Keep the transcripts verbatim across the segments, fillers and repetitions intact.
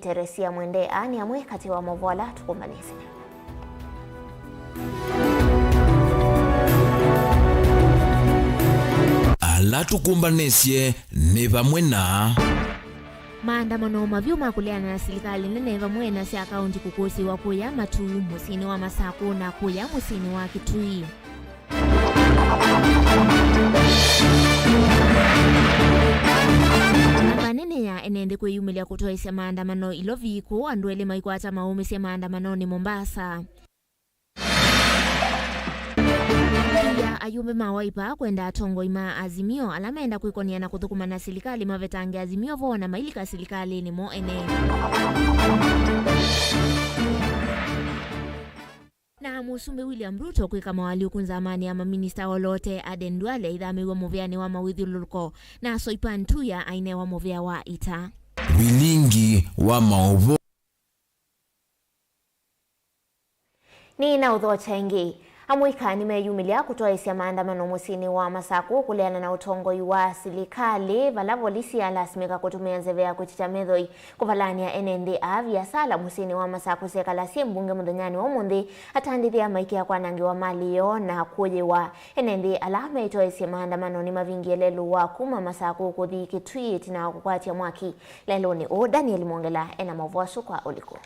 Teresia Mwende. Aa nĩ amwe katĩ wa maũvoo ala tũkũmbanĩsye. Ala tũkũmbanĩsye nĩ vamwe na. Maandamano mavyũ ma kũleana na silikalĩ nene vamwe na sya kaũnti kũkũsĩĩwa kũya Matuu, mũsyĩnĩ wa Masakũ, na kũya mũsyĩnĩ wa Kitui. Namba nene ya ene nthĩ kwĩyumĩlya kũtwaĩsya maandamano Ilovi, kũũ andũ elĩ maikwata maũmĩsye maandamanonĩ Mombasa. Ĩia ayũmbe ma Wiper kwenda atongoi ma Azimio ala menda kwĩkony'a na kũthũkũma na silikalĩ mavetange Azimio vo na mailika silikalĩnĩ mo ene. Na Mũsumbĩ William Ruto kwĩka moalyũku nzamanĩ ya maminista olote Aden Duale aithamĩw'a mũvĩanĩ wa mawĩthyũlũlũko, na Soipan Tuya ainewa mũvĩa wa ita. Vilingi wa maũvoo. Nĩ na ũthokya ĩngĩ. Amũika nĩmeyumĩlya kũtwaĩsya maandamano mũsyĩnĩ wa Masakũ kũleana na ũtongoi wa silikalĩ, vala volisi yalasimĩka kũtũmĩa nzeve ya kwĩkya methoi kũvalany'a ene nthĩ aa viasala mũsyĩnĩ wa Masakũ syekala syĩ mbunge mũthenyanĩ wa ũmũnthĩ, atandĩthya maikĩa kwanangĩwa malĩ yoo na kũyĩwa. Ene nthĩ ala meĩtwaĩsye maandamano nĩmavingie lelũ wa kuma Masakũ kũthi Kitui ĩtina wa kũkwatya mwaki lelũnĩ ũũ. Daniel Mwongela ena maũvoo asu kwa ũliku.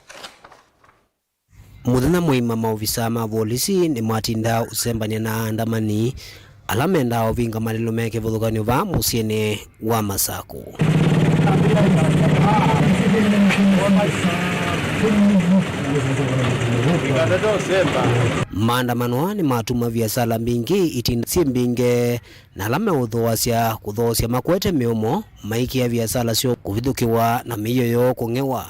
Mũthenya mũima, maovisaa ma volisi nĩmatindaa ũsembany'a na aandamani ala mendaa ũvinga malĩlo me kĩvathũkany'o vaa mũsyĩnĩ wa Masakũ. Maandamano aa nĩmatuma viasala mbingĩ itinda syĩ mbinge, na ala meũthooasya kũthoosya makwete mĩomo, maikĩa viasala syoo kũvithũkĩwa na mĩio yoo kũng'ewa.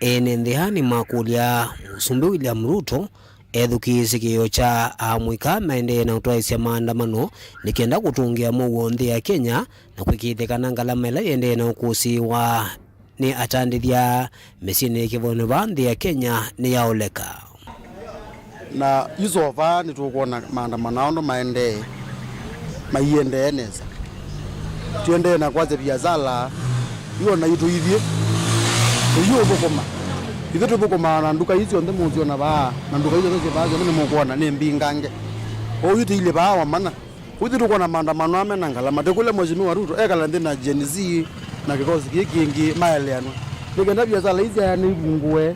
Ene nthĩ aa nĩmakũlya Mũsumbĩ William Ruto ethukĩĩsye kĩĩo kya amũika maendee na ũtwaĩsya maandamano nĩ kenda kũtũngĩa mũuo nthĩ ya Kenya na kwĩkĩĩthya kana ngalama ĩla yĩendee na ũkũsĩĩwa nĩ atandĩthya mĩsyĩnĩ ya kĩvathũkany'o vaa nthĩ ya Kenya nĩyaoleka. Na yu so far nĩtũkwona maandamano aa ũndũ maendee, maiendee nesa. Tũendee na kwasya viasala, yu ona itũ ithyĩ, tũiũthũkũma. Ithyĩ tũthũkũmaa na nduka ii syonthe mũsyona vaa, na nduka ii syonthe syĩ vaa syonthe nĩmũkwona nĩ mbingange. Kwoou yu tũilyĩ vaa o mana. Ũthi tũkwona maandamano aa mena ngalama. Tũkũlya Mheshimiwa Ruto ekala nthĩ na Gen Z na kĩkosi kĩĩ kĩngĩ maeleanwe. Nĩ kenda viasala ii syaene ivungũe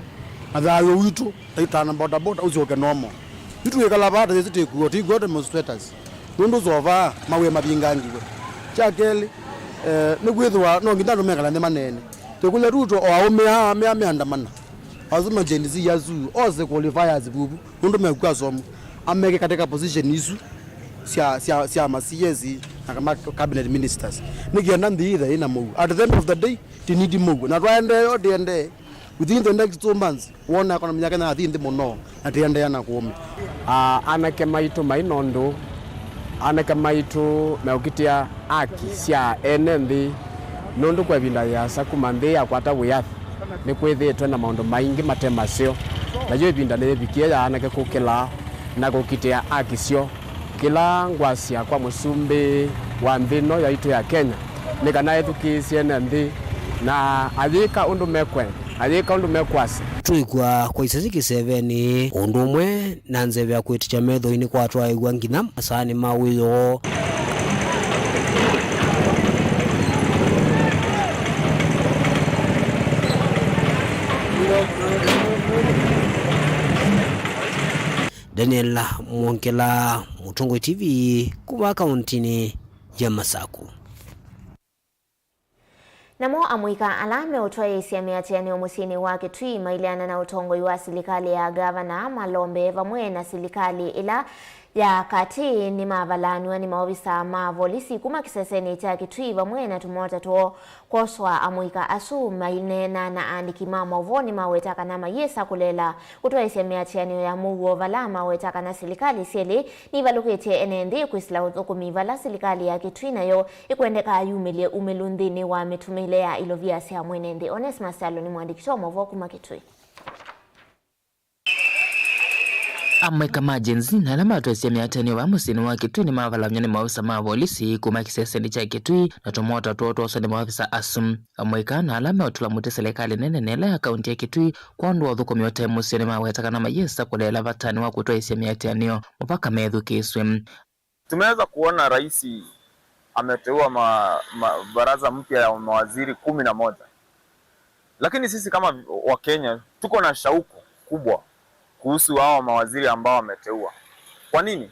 na thayũ witũ, ta itana bodaboda, ũsyoke normal. Yu tũikala vaa ta yĩsĩ tĩkuo, tĩkuo demonstrators. Nũndũ so far mawĩa mavingangiwe. Kya kelĩ, eh, nĩkwĩthĩwa no nginya andũ mekala nthĩ maneene. Tũkũlya Ruto o aũme aa mea meandamana. Asu ma Gen Z asu, ose qualifiers vuvu, nũndũ mekw'a asomu. Ameke katika position isu sya, sya, sya ma C S na kama cabinet ministers. Nĩ kenda nthĩ yĩthe ĩna mũuo. At the end of the day, ti need mũuo. Na twaendee yo, ndĩendee. Within the next two months, wona economy ya Kenya yathi nthĩ mũno, na tĩendeea na kũũmĩ. Ah, anake maitũ mai nondũ, anake maitũ meũkitĩa aki sya ene nthĩ, nũndũ kwa ĩvinda yĩasa kuma nthĩ yakwata wĩathi, nĩkwĩthĩĩtwe na maũndũ maingĩ mate maseo, nayo ĩvinda nĩyĩvikie ya anake kũkĩla na kũkitĩa aki syoo. Kĩla ngwasya kwa mũsumbĩ wa nthĩ ĩno yaitũ ya Kenya nĩ kana ethukĩĩsye ene nthĩ na ayĩka ũndũ mekwenda, ayĩka ũndũ mekwasya. Twĩkw'a kwa isasi kĩsevenĩ, ũndũ ũmwe na nzeve ya kwĩtĩkya methoinĩ kwatwaĩw'a nginya masaanĩ ma wĩoo. Daniel Mwongela, Mũtongoi T V, kuma kauntinĩ ya Masakũ. Namo amũika ala meũtwaĩĩsya mĩatĩanĩo mũsyĩnĩ wa Kitui maileana na ũtongoi wa silikalĩ ya ngavana Malombe vamwe na silikalĩ ĩla ya katĩ nĩmavalaanw'a nĩ maovisa ma volisi kuma kĩsesenĩ kya Kitui vamwe na tũmota twoo. Kwoswa amũika asu maineena na aandĩki ma maũvoo nĩmaweta kana mayĩsa kũleela kũtwaĩĩsya mĩatĩanĩo ya mũuo vala maweta kana silikalĩ syelĩ nĩivalũkĩtye ene nthĩ kwĩsĩla ũthũkũmi vala silikalĩ ya Kitui nayo ĩkwendeka yumĩlye umĩlu nthĩnĩ wa mĩtũmĩĩle ya ilovia sya mwene nthĩ. Onesmus Kyalo nĩ mũandĩki wa maũvoo kuma Kitui. Amũika ma Gen Z na ala matwaisye mĩatĩanĩo vaa mũsyĩnĩ wa Kitui nĩmavalany'a nĩ maovisa ma volisi kuma kĩsesenĩ kya Kitui na tũmota twoo twoswa nĩ maovisa asu. Amũika na ala meũtũla mũtĩ silikalĩ nene na ĩla ya kaunti ya Kitui kwondũ wa ũthũkũmi ũte mũseo nĩmaweta kana mayĩsa kũleela vatanĩ wa kũtwaisya mĩatĩanĩo mũvaka methukĩĩsw'e. Tumeweza kuona rais ameteua ma, ma, baraza mpya ya mawaziri kumi na moja. Lakini sisi kama Wakenya tuko na shauku kubwa kuhusu hawa mawaziri ambao wameteua. Kwa nini?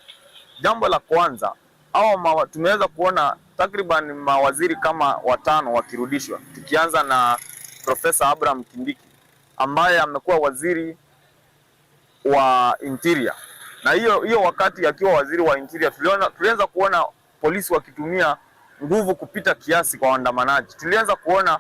Jambo la kwanza, hawa mawa, tumeweza kuona takriban mawaziri kama watano wakirudishwa, tukianza na Profesa Abraham Kindiki ambaye amekuwa waziri wa interior. Na hiyo, hiyo wakati akiwa waziri wa interior, tuliona, tulianza kuona polisi wakitumia nguvu kupita kiasi kwa waandamanaji. Tulianza kuona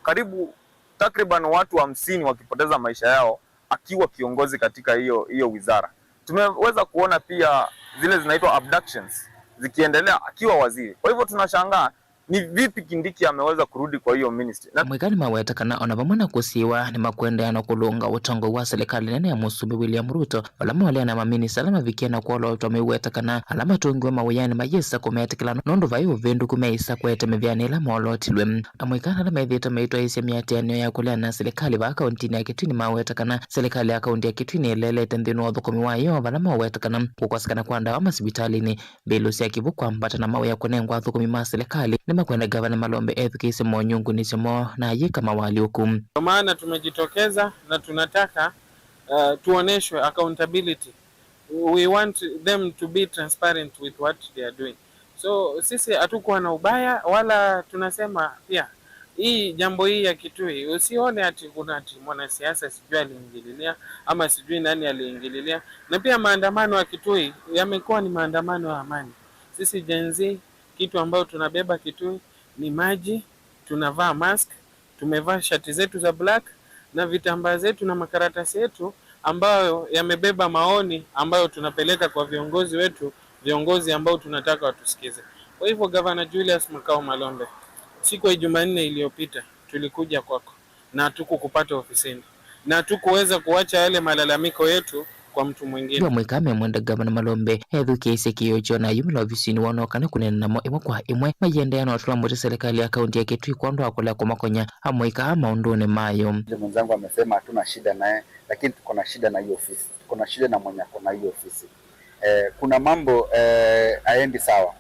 karibu takriban watu hamsini wakipoteza maisha yao akiwa kiongozi katika hiyo, hiyo wizara. Tumeweza kuona pia zile zinaitwa abductions zikiendelea akiwa waziri. Kwa hivyo tunashangaa ni vipi Kindiki ameweza kurudi kwa hiyo ministry. Na Amũika nĩmaweta kana ona vamwe na kũsiĩwa, nĩmakũendeea na kũlũnga ũtongoi wa silikalĩ nene ya Mũsumbĩ William Ruto, vala maũleana na maminista ala mavikie na kwolotwa meweta kana ala matũngiwe mawĩanĩ mayĩsa kũmetĩkĩla nũndũ vai ũvĩndũku meĩsa kũete mĩvĩanĩ ĩla moolotilwe. Amũika ala methĩĩtwe maitwaĩĩsya mĩatĩanĩo ya kũleana na silikalĩ vaa kauntinĩ ya Kitui nĩmaweta kana silikalĩ ya kaunti ya Kitui nĩĩleelete nthĩnĩ wa ũthũkũmi wayo vala maweta kana kũkosekana kwa ndawa masivitalĩnĩ, mbilũ sya kĩw'ũ kwambata na mawĩa kũnengwa athũkũmi ma silikalĩ, nĩmakwenda Ngavana Malombe ethukĩĩsye monyungunĩsyo moo na ayĩka mawalyũku. Kwa maana tumejitokeza na tunataka, uh, tuoneshwe accountability. We want them to be transparent with what they are doing. So sisi hatukuwa na ubaya wala tunasema pia hii jambo hii ya Kitui, usione ati kuna ati mwanasiasa sijui aliingililia ama sijui nani aliingililia. Na pia maandamano ya Kitui yamekuwa ni maandamano ya amani. Sisi Gen Z, kitu ambayo tunabeba Kitui ni maji, tunavaa mask, tumevaa shati zetu za black na vitambaa zetu na makaratasi yetu ambayo yamebeba maoni ambayo tunapeleka kwa viongozi wetu, viongozi ambao tunataka watusikize. Kwa hivyo, Gavana Julius Makau Malombe, siku ya Jumanne iliyopita tulikuja kwako na hatukukupata ofisini na hatukuweza kuacha yale malalamiko yetu kwa mtu mwingine. Amũika memwenda Ngavana Malombe ethukĩĩsye kĩĩo kyoo na ayumĩla ovisinĩ woo no kana kũneena namo ĩmwe kwa ĩmwe, maiendeea na ũtũla mũtĩ silikalĩ ya kaunti ya Kitui kwondũ wa kũlea kũmakonya amũika aa maũndũnĩ mayo. Ndio mwenzangu amesema hatuna shida naye, lakini tuko na shida na hiyo ofisi. Tuko na shida na mwenye ako na hiyo ofisi. Eh, kuna mambo, eh, haendi sawa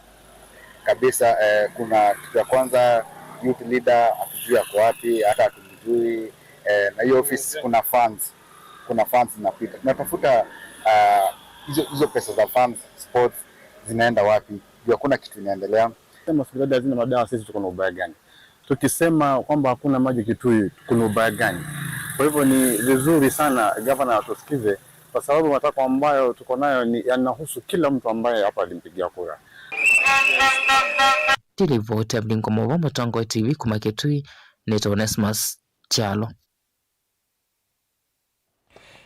kabisa. Eh, kuna kitu ya kwanza, youth leader hatujui ako wapi, hata hatumjui. Eh, na hiyo ofisi kuna funds, kuna funds zinapita. Tunatafuta, ah, hizo, hizo pesa za funds, sports, zinaenda wapi? Juu hakuna kitu inaendelea. Sema serikali hazina madawa, sisi tuko na ubaya gani? Tukisema kwamba hakuna maji Kitui, kuna ubaya gani? Kwa hivyo ni vizuri sana gavana atusikize, kwa sababu matakwa ambayo tuko nayo ni yanahusu kila mtu ambaye hapa alimpigia kura. Tilivoti Abdingo Movo, Mũtongoi T V kuma Kitui, nĩtawa Onesmus Kyalo.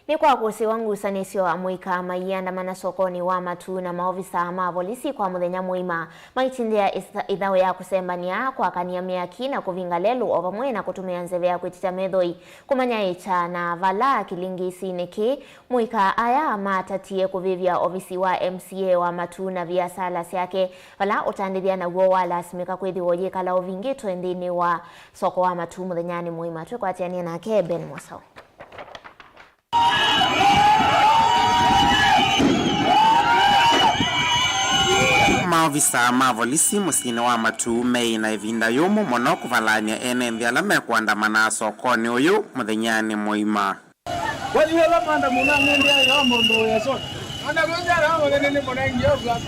Nĩ kwa kũsĩwa ngusanĩsyo, amũika maiandamana sokonĩ wa Matuu na maovisa ma volisi kwa mũthenya mũima, maitindĩa ĩsa-, ĩthaũ ya kũsembany'a, kwakany'a mĩaki na kũvinga lelũ, o vamwe na kũtũmĩa nzeve ya kwĩtĩkya methoi kũmanya ĩkya na vala kĩlingĩsinĩ kĩĩ. Mũika aya matatie kũvĩvya ovisi wa M C A wa Matuu na viasala syake, vala ũtandĩthya naw'o walasimĩka kwĩthĩwa ũyĩkala ũvingĩtwe nthĩnĩ wa soko wa Matuu mũthenyanĩ mũima. Twĩkwatĩanĩa nake Ben Mwasao. Maovisa ma volisi mũsyĩnĩ wa Matuu meĩ na ĩvinda yũmũ mũno kũvalany'a ene nthĩ ala mekũandamana sokonĩ ũyũ mũthenyanĩ mũima. Kwani wewe manda muna ngende ya mambo ya soko. Ana ngende ya mambo nene muna ndio kwa.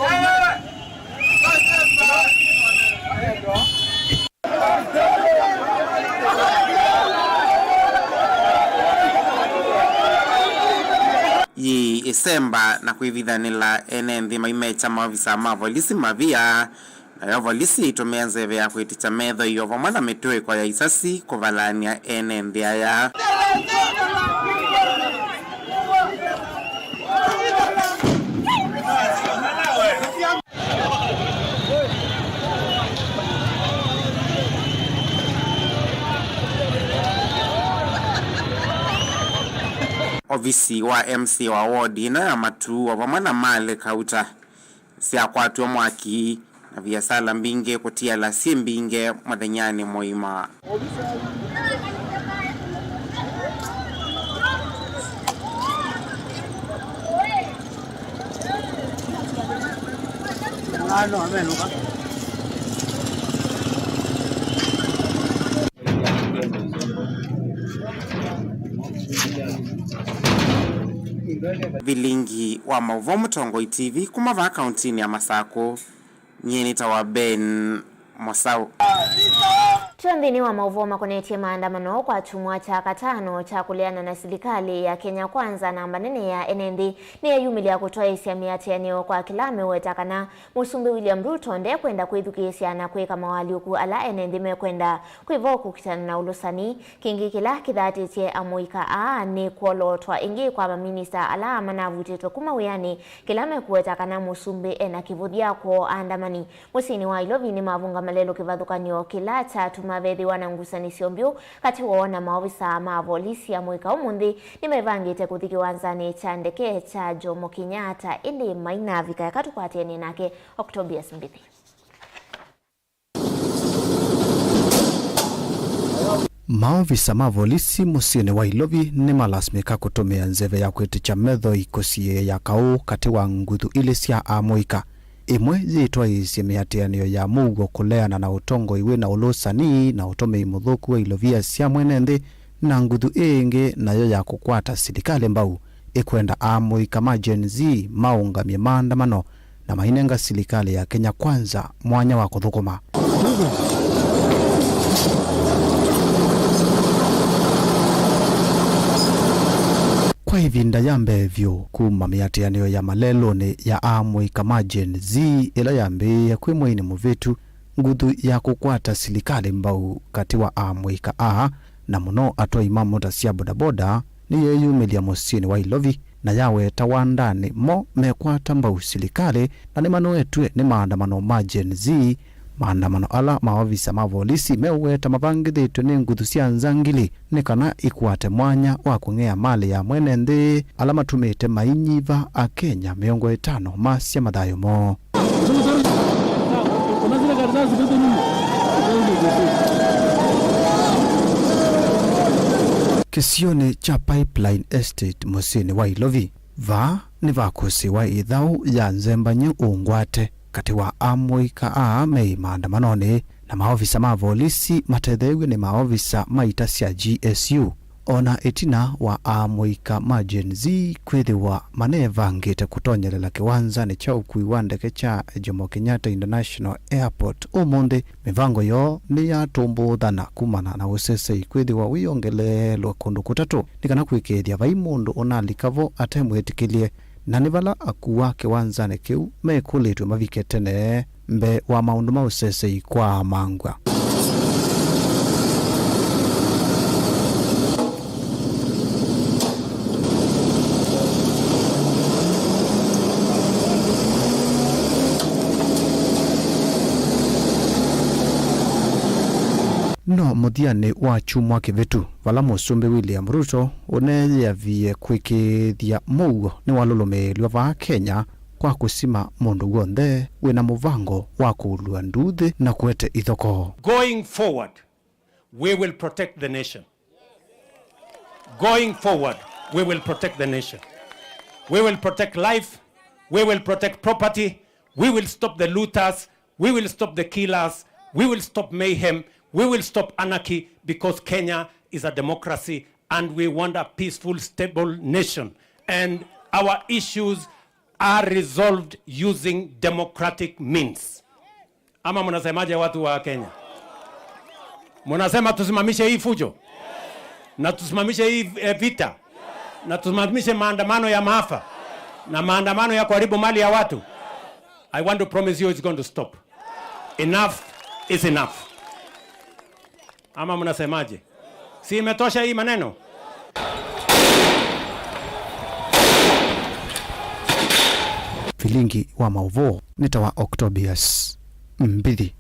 Yĩ ĩsemba na kwĩvithanĩla ene nthĩ maimekya maovisa ma volisi mavia, nayo volisi ĩitũmĩa nzeve ya kwĩtĩkya methoi o vamwe na mĩtũĩko ya isasi kũvalany'a ene nthĩ aya. Ovisi wa M C A wa ward ĩno ya Matuu, o vamwe na malĩ kauta, syakwatw'a mwaki, na viasala mbingĩ kũtiala syĩ mbingĩ mũthenyanĩ mũima. Vilingi wa maũvoo Mũtongoi T V kuma vaa kauntinĩ ya Masakũ, nyie nĩtawa Ben Mosau. Twĩ nthĩnĩ wa maũvoo makonetye maandamano kwa kyumwa kya katano kya kũleana na silikalĩ ya Kenya Kwanza, namba nene ya ene nthĩ nĩyeyumĩlya kũtwaĩĩsya mĩatĩanĩo kwa kĩla meweta kana Mũsumbĩ William Ruto ndekwenda kwĩthukĩĩsya na kwĩka mawaalyũku ala ene nthĩ mekwenda. Kwĩ vo kũkitana na ũlũsani, kĩngĩ kĩla kĩthatĩtye amũika aa nĩ kwolootwa ĩngĩ kwa maminista ala manavutĩtwe kuma wĩanĩ, kĩla mekũweta kana mũsumbĩ ena kĩvũthya kwoo aandamani. Mũsyĩnĩ wa Ilovi nĩmavũnga malelũ kĩvathũkany'o kĩla kyatuma vethĩwa na ngusanĩsyo mbyũ katĩ woo na maovisa ma volisi. Amũika ũmũnthĩ nĩmevangĩte kũthi kĩwanzanĩ kya ndeke kya Jomo Kenyatta, ĩndĩ mainavika. Eka tũkwatĩanĩe nake Octobius Mbithi. Maovisa ma volisi mũsyĩnĩ wa Ilovi nĩmalasimĩka kũtũmĩa nzeve ya kwĩtĩkya metho ikũsiĩĩa kaũ katĩ wa nguthu ilĩ sya amũika, ĩmwe yĩtwaĩĩsye mĩatĩanĩo ya mũuo kũleana na ũtongoi wĩ na ũlũsani na ũtũmĩi mũthũku wa ilovia sya mwene nthĩ, na nguthu ĩ ĩngĩ nayo ya kũkwata silikalĩ mbau ĩkwenda amũika ma Gen Z maũngamye maandamano na mainenga silikalĩ ya Kenya Kwanza mwanya wa kũthũkũma. Kwa ĩvinda ya mbee vyũ kuma mĩatĩanĩo ya malelũnĩ ya amũika ma Gen Z ĩla yambĩĩe kwĩ mweinĩ mũvĩtu, nguthu ya kũkwata silikalĩ mbau katĩ wa amũika aa, na mũno atwai ma mota sya bodaboda, nĩyeeyumĩlya mũsyĩnĩ wa Ilovi na yaweta wandanĩ mo mekwata mbau silikalĩ na nĩmanoetw'e nĩ maandamano ma Gen Z, maandamano ala maovisa ma volisi meũweta mavangĩthĩtw'e nĩ nguthu sya nzangili nĩ kana ikwate mwanya wa kũng'ea malĩ ya mwene nthĩ ala matumĩte mainyiva Akenya mĩongo ĩtano masya mathayũ moo. Kĩsionĩ kya Pipeline Estate mũsyĩnĩ wa Ilovi, vaa nĩvakũsĩwa ĩthaũ ya nzemba nyie ũngwate katĩ wa amũika aa me maandamanonĩ na maovisa ma volisi matetheew'e nĩ maovisa ma ita sya G S U. O na ĩtina wa amũika ma Gen Z kwĩthĩwa manevangĩte kũtonyelela kĩwanzanĩ kya ũkui wa ndeke kya Jomo Kenyatta International Airport ũmũnthĩ, mĩvango yoo nĩyatũmbũũthana kumana na ũsesei kwĩthĩwa wĩongeleelwe kũndũ kũtatũ nĩ kana kũĩkĩĩthya vai mũndũ ũnalika vo ate mwĩtĩkĩlye, na nĩ vala akuwa kĩwanzanĩ kĩu mekũlĩtw'e mavike tene mbee wa maũndũ ma ũsesei kwaamangw'a. No mũthyanĩ wa kyumwa kĩvĩtu, vala Mũsumbĩ William Ruto ũneeyĩavie kwĩkĩĩthya mũuo nĩwalũlũmĩĩlw'a vaa Kenya kwa kũsima mũndũ w'onthe wĩ na mũvango wa kũlua nduuthĩ na kũete ithokoo. Going forward, we will protect the nation. Going forward, we will protect the nation. We will protect life. We will protect property. We will stop the looters. We will stop the killers. We will stop mayhem. We will stop anarchy because Kenya is a democracy and we want a peaceful, stable nation. And our issues are resolved using democratic means. Ama mnasemaje, watu wa Kenya? Mnasema tusimamishe hii fujo? Na tusimamishe hii, eh, vita? Na tusimamishe maandamano ya maafa? Na maandamano ya kuharibu mali ya watu? I want to promise you it's going to stop. Enough is enough. Ama mnasemaje? Si imetosha hii maneno? Vilingi wa maũvoo nĩ ta wa Octobius Mbithi.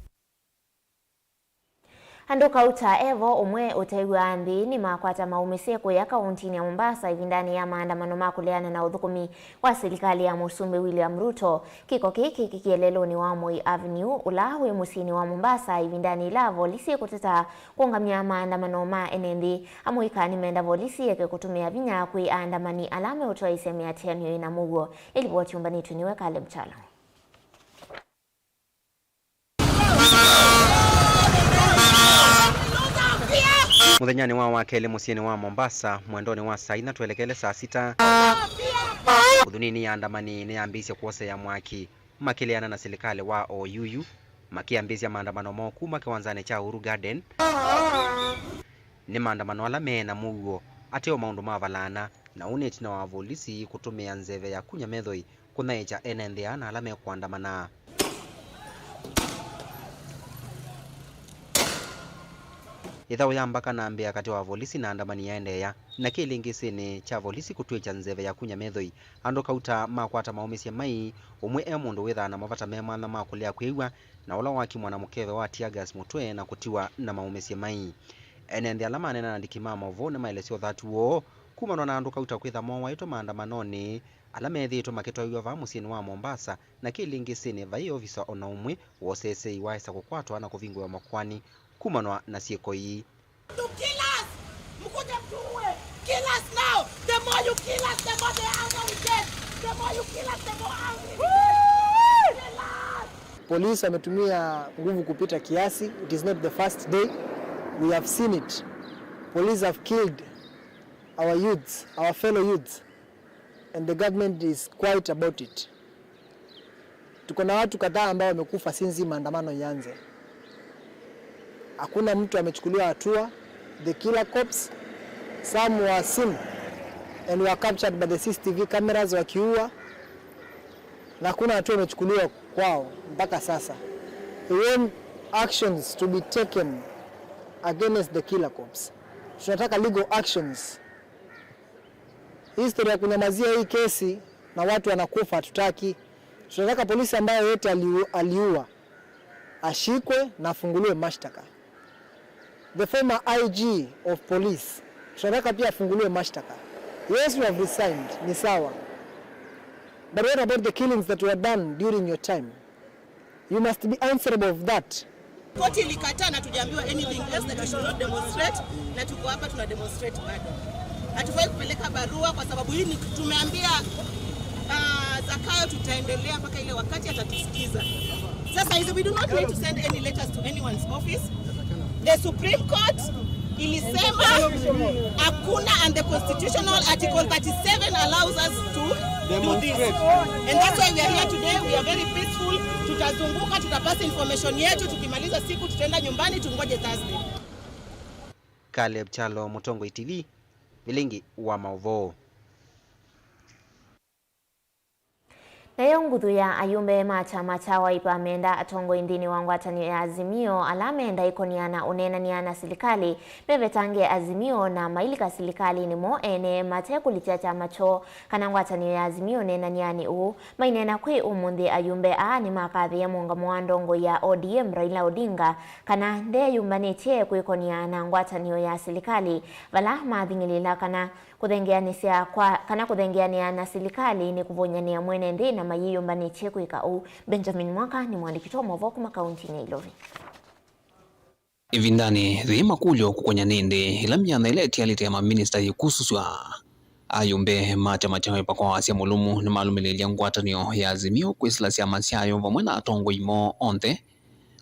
Andũ kauta e vo ũmwe ũtew'aa nthĩ nĩmakwata maumĩsye kũya kaũntinĩ ya Mombasa ĩvindanĩ ya maandamano ma kũleana na ũthũkũmi wa silikalĩ ya Mũsumbĩ William Ruto. Kĩko kĩĩ kĩkĩkie lelũnĩ wa Moi Avenue, ũla wĩ mũsyĩnĩ wa Mombasa, ĩvindanĩ yĩla avolisi kũteta kũũngamya maandamano ma ene nthĩ. Amũika nĩmenda volisi yeke kũtũmĩa vinya kwĩ aandamani ala meũtwaĩĩsya mĩatĩanĩo yĩna mũuo. Ĩlivoti yũmbanĩtw'e nĩwe Caleb Kyalo. Mũthenyanĩ wa wakelĩ mũsyĩnĩ wa Mombasa, mwendonĩ wa saa inya twelekele saa sita, ũthũnĩnĩ ya andamani nĩyambĩĩsye kwoseea mwaki, makĩleana na silikalĩ wa oyuyu, makĩambĩĩsya maandamano moo kuma kĩwanzanĩ kya Uhuru Garden. Nĩ maandamano ala me na mũuo, ateo maũndũ mavalaana, na ũu nĩ ĩtina wa volisi kũtũmĩa nzeve ya kunya methoi kũnyaĩĩkya ene nthĩ aa na ala mekũandamana. Ĩthaũ ya mbaka na mbĩa katĩ wa volisi na andamani yaendeea, na kĩlĩngĩsĩnĩ kya volisi kũtw'ĩkya nzeve ya kunya methoi, andũ kauta makwata maũmĩsye mai, ũmwe e mũndũ wĩthaa na mavata me mwanya ma kũlea kwĩw'a, na ũla wakimwa na mũkeve wa tear gas mũtwe na kũtiwa na maũmĩsye mai. Ene nthĩ ala maneena na andĩki ma maũvoo nĩmaelesya ũthatu woo kumanwa na andũ kauta kwĩtha mooaĩtwe maandamanonĩ ala methĩĩtwe makĩtwaĩw'a vaa mũsyĩnĩ wa Mombasa, na kĩlĩngĩsĩnĩ vai ovisa o na ũmwe woseesei waesa kũkwatwa na kũvingũĩwa makoani kumanwa na syĩko ii. To kill us! Mkuje mtuue! Kill us now! The more you kill us, the more the anger we get. The more you kill us, the more angry we get. Kill us! Polisi wametumia nguvu kupita kiasi. It is not the first day. We have seen it. Police have killed our youths, our fellow youths, and the government is quiet about it. Tuko na watu kadhaa ambao wamekufa since maandamano ianze. Hakuna mtu amechukuliwa hatua. The killer cops, some were seen and were captured by the C C T V cameras wakiua, na hakuna hatua imechukuliwa kwao mpaka sasa. We want actions to be taken against the killer cops. Tunataka legal actions. Hii story ya kunyamazia hii kesi na watu wanakufa hatutaki. Tunataka polisi ambaye yote aliu-, aliua ashikwe na afunguliwe mashtaka. The former I G of police, tunataka pia afunguliwe mashtaka. Yes, you have resigned, ni sawa. But what about the killings that were done during your time? You must be answerable of that. Koti ilikataa na tujaambiwa anything else, that we should not demonstrate, na tuko hapa tuna demonstrate bado. Hatufai kupeleka barua kwa sababu hii ni, tumeambia, ah, Zakayo tutaendelea mpaka ile wakati atatusikiza. Sasa hizi, we do not need to send any letters to anyone's office. The Supreme Court ilisema hakuna, and the constitutional article thirty-seven allows us to do this. And that's why we are here today. We are very peaceful. Tutazunguka, tutapasa information yetu, tukimaliza siku tutaenda nyumbani, tungoje Thursday. Caleb Kyalo, Mũtongoi T V, Vilingi wa Maũvoo. Nayo nguthu ya ayumbe ma kyama kya Wiper menda atongoi nthĩnĩ wa ngwatanĩo ya Azimio ala menda ĩkonia na ũneenany'a na silikalĩ mevetange Azimio na mailika silikalĩnĩ mo ene mate kũlikya kyama kyoo kana ngwatanĩo ya Azimio ũneenany'anĩ ũũ. Maineena kwĩ ũmũnthĩ, ayumbe aa nĩmakathĩĩa mũũngamo wa ndongoi ya O D M Raila Odinga kana ndeyũmbanĩtye kwĩkonia na ngwatanĩo ya silikalĩ, vala mathing'ĩlĩĩla kana kũthengeanĩsya kwa, kana kũthengeanĩa na silikalĩ nĩ kũvũnyanĩa mwene nthĩ, na mayĩyũmbanĩtye kwĩka ũu. Benjamin Mwaka nĩ mũandĩki witũ wa maũvoo kuma kauntinĩ ya Ilovi. Ĩvindanĩ yĩĩ makũlyo kũkonya nĩ ĩndĩĩ ĩla myanya ĩla ĩtialĩte ya maminista yĩkusũsw'a, ayumbe ma kyama kya Wiper kwa wasya mũlũmu nĩmalũmĩlĩĩlya ngwatanĩo ya Azimio kwĩsĩla syama syayo vamwe na atongoi moo onthe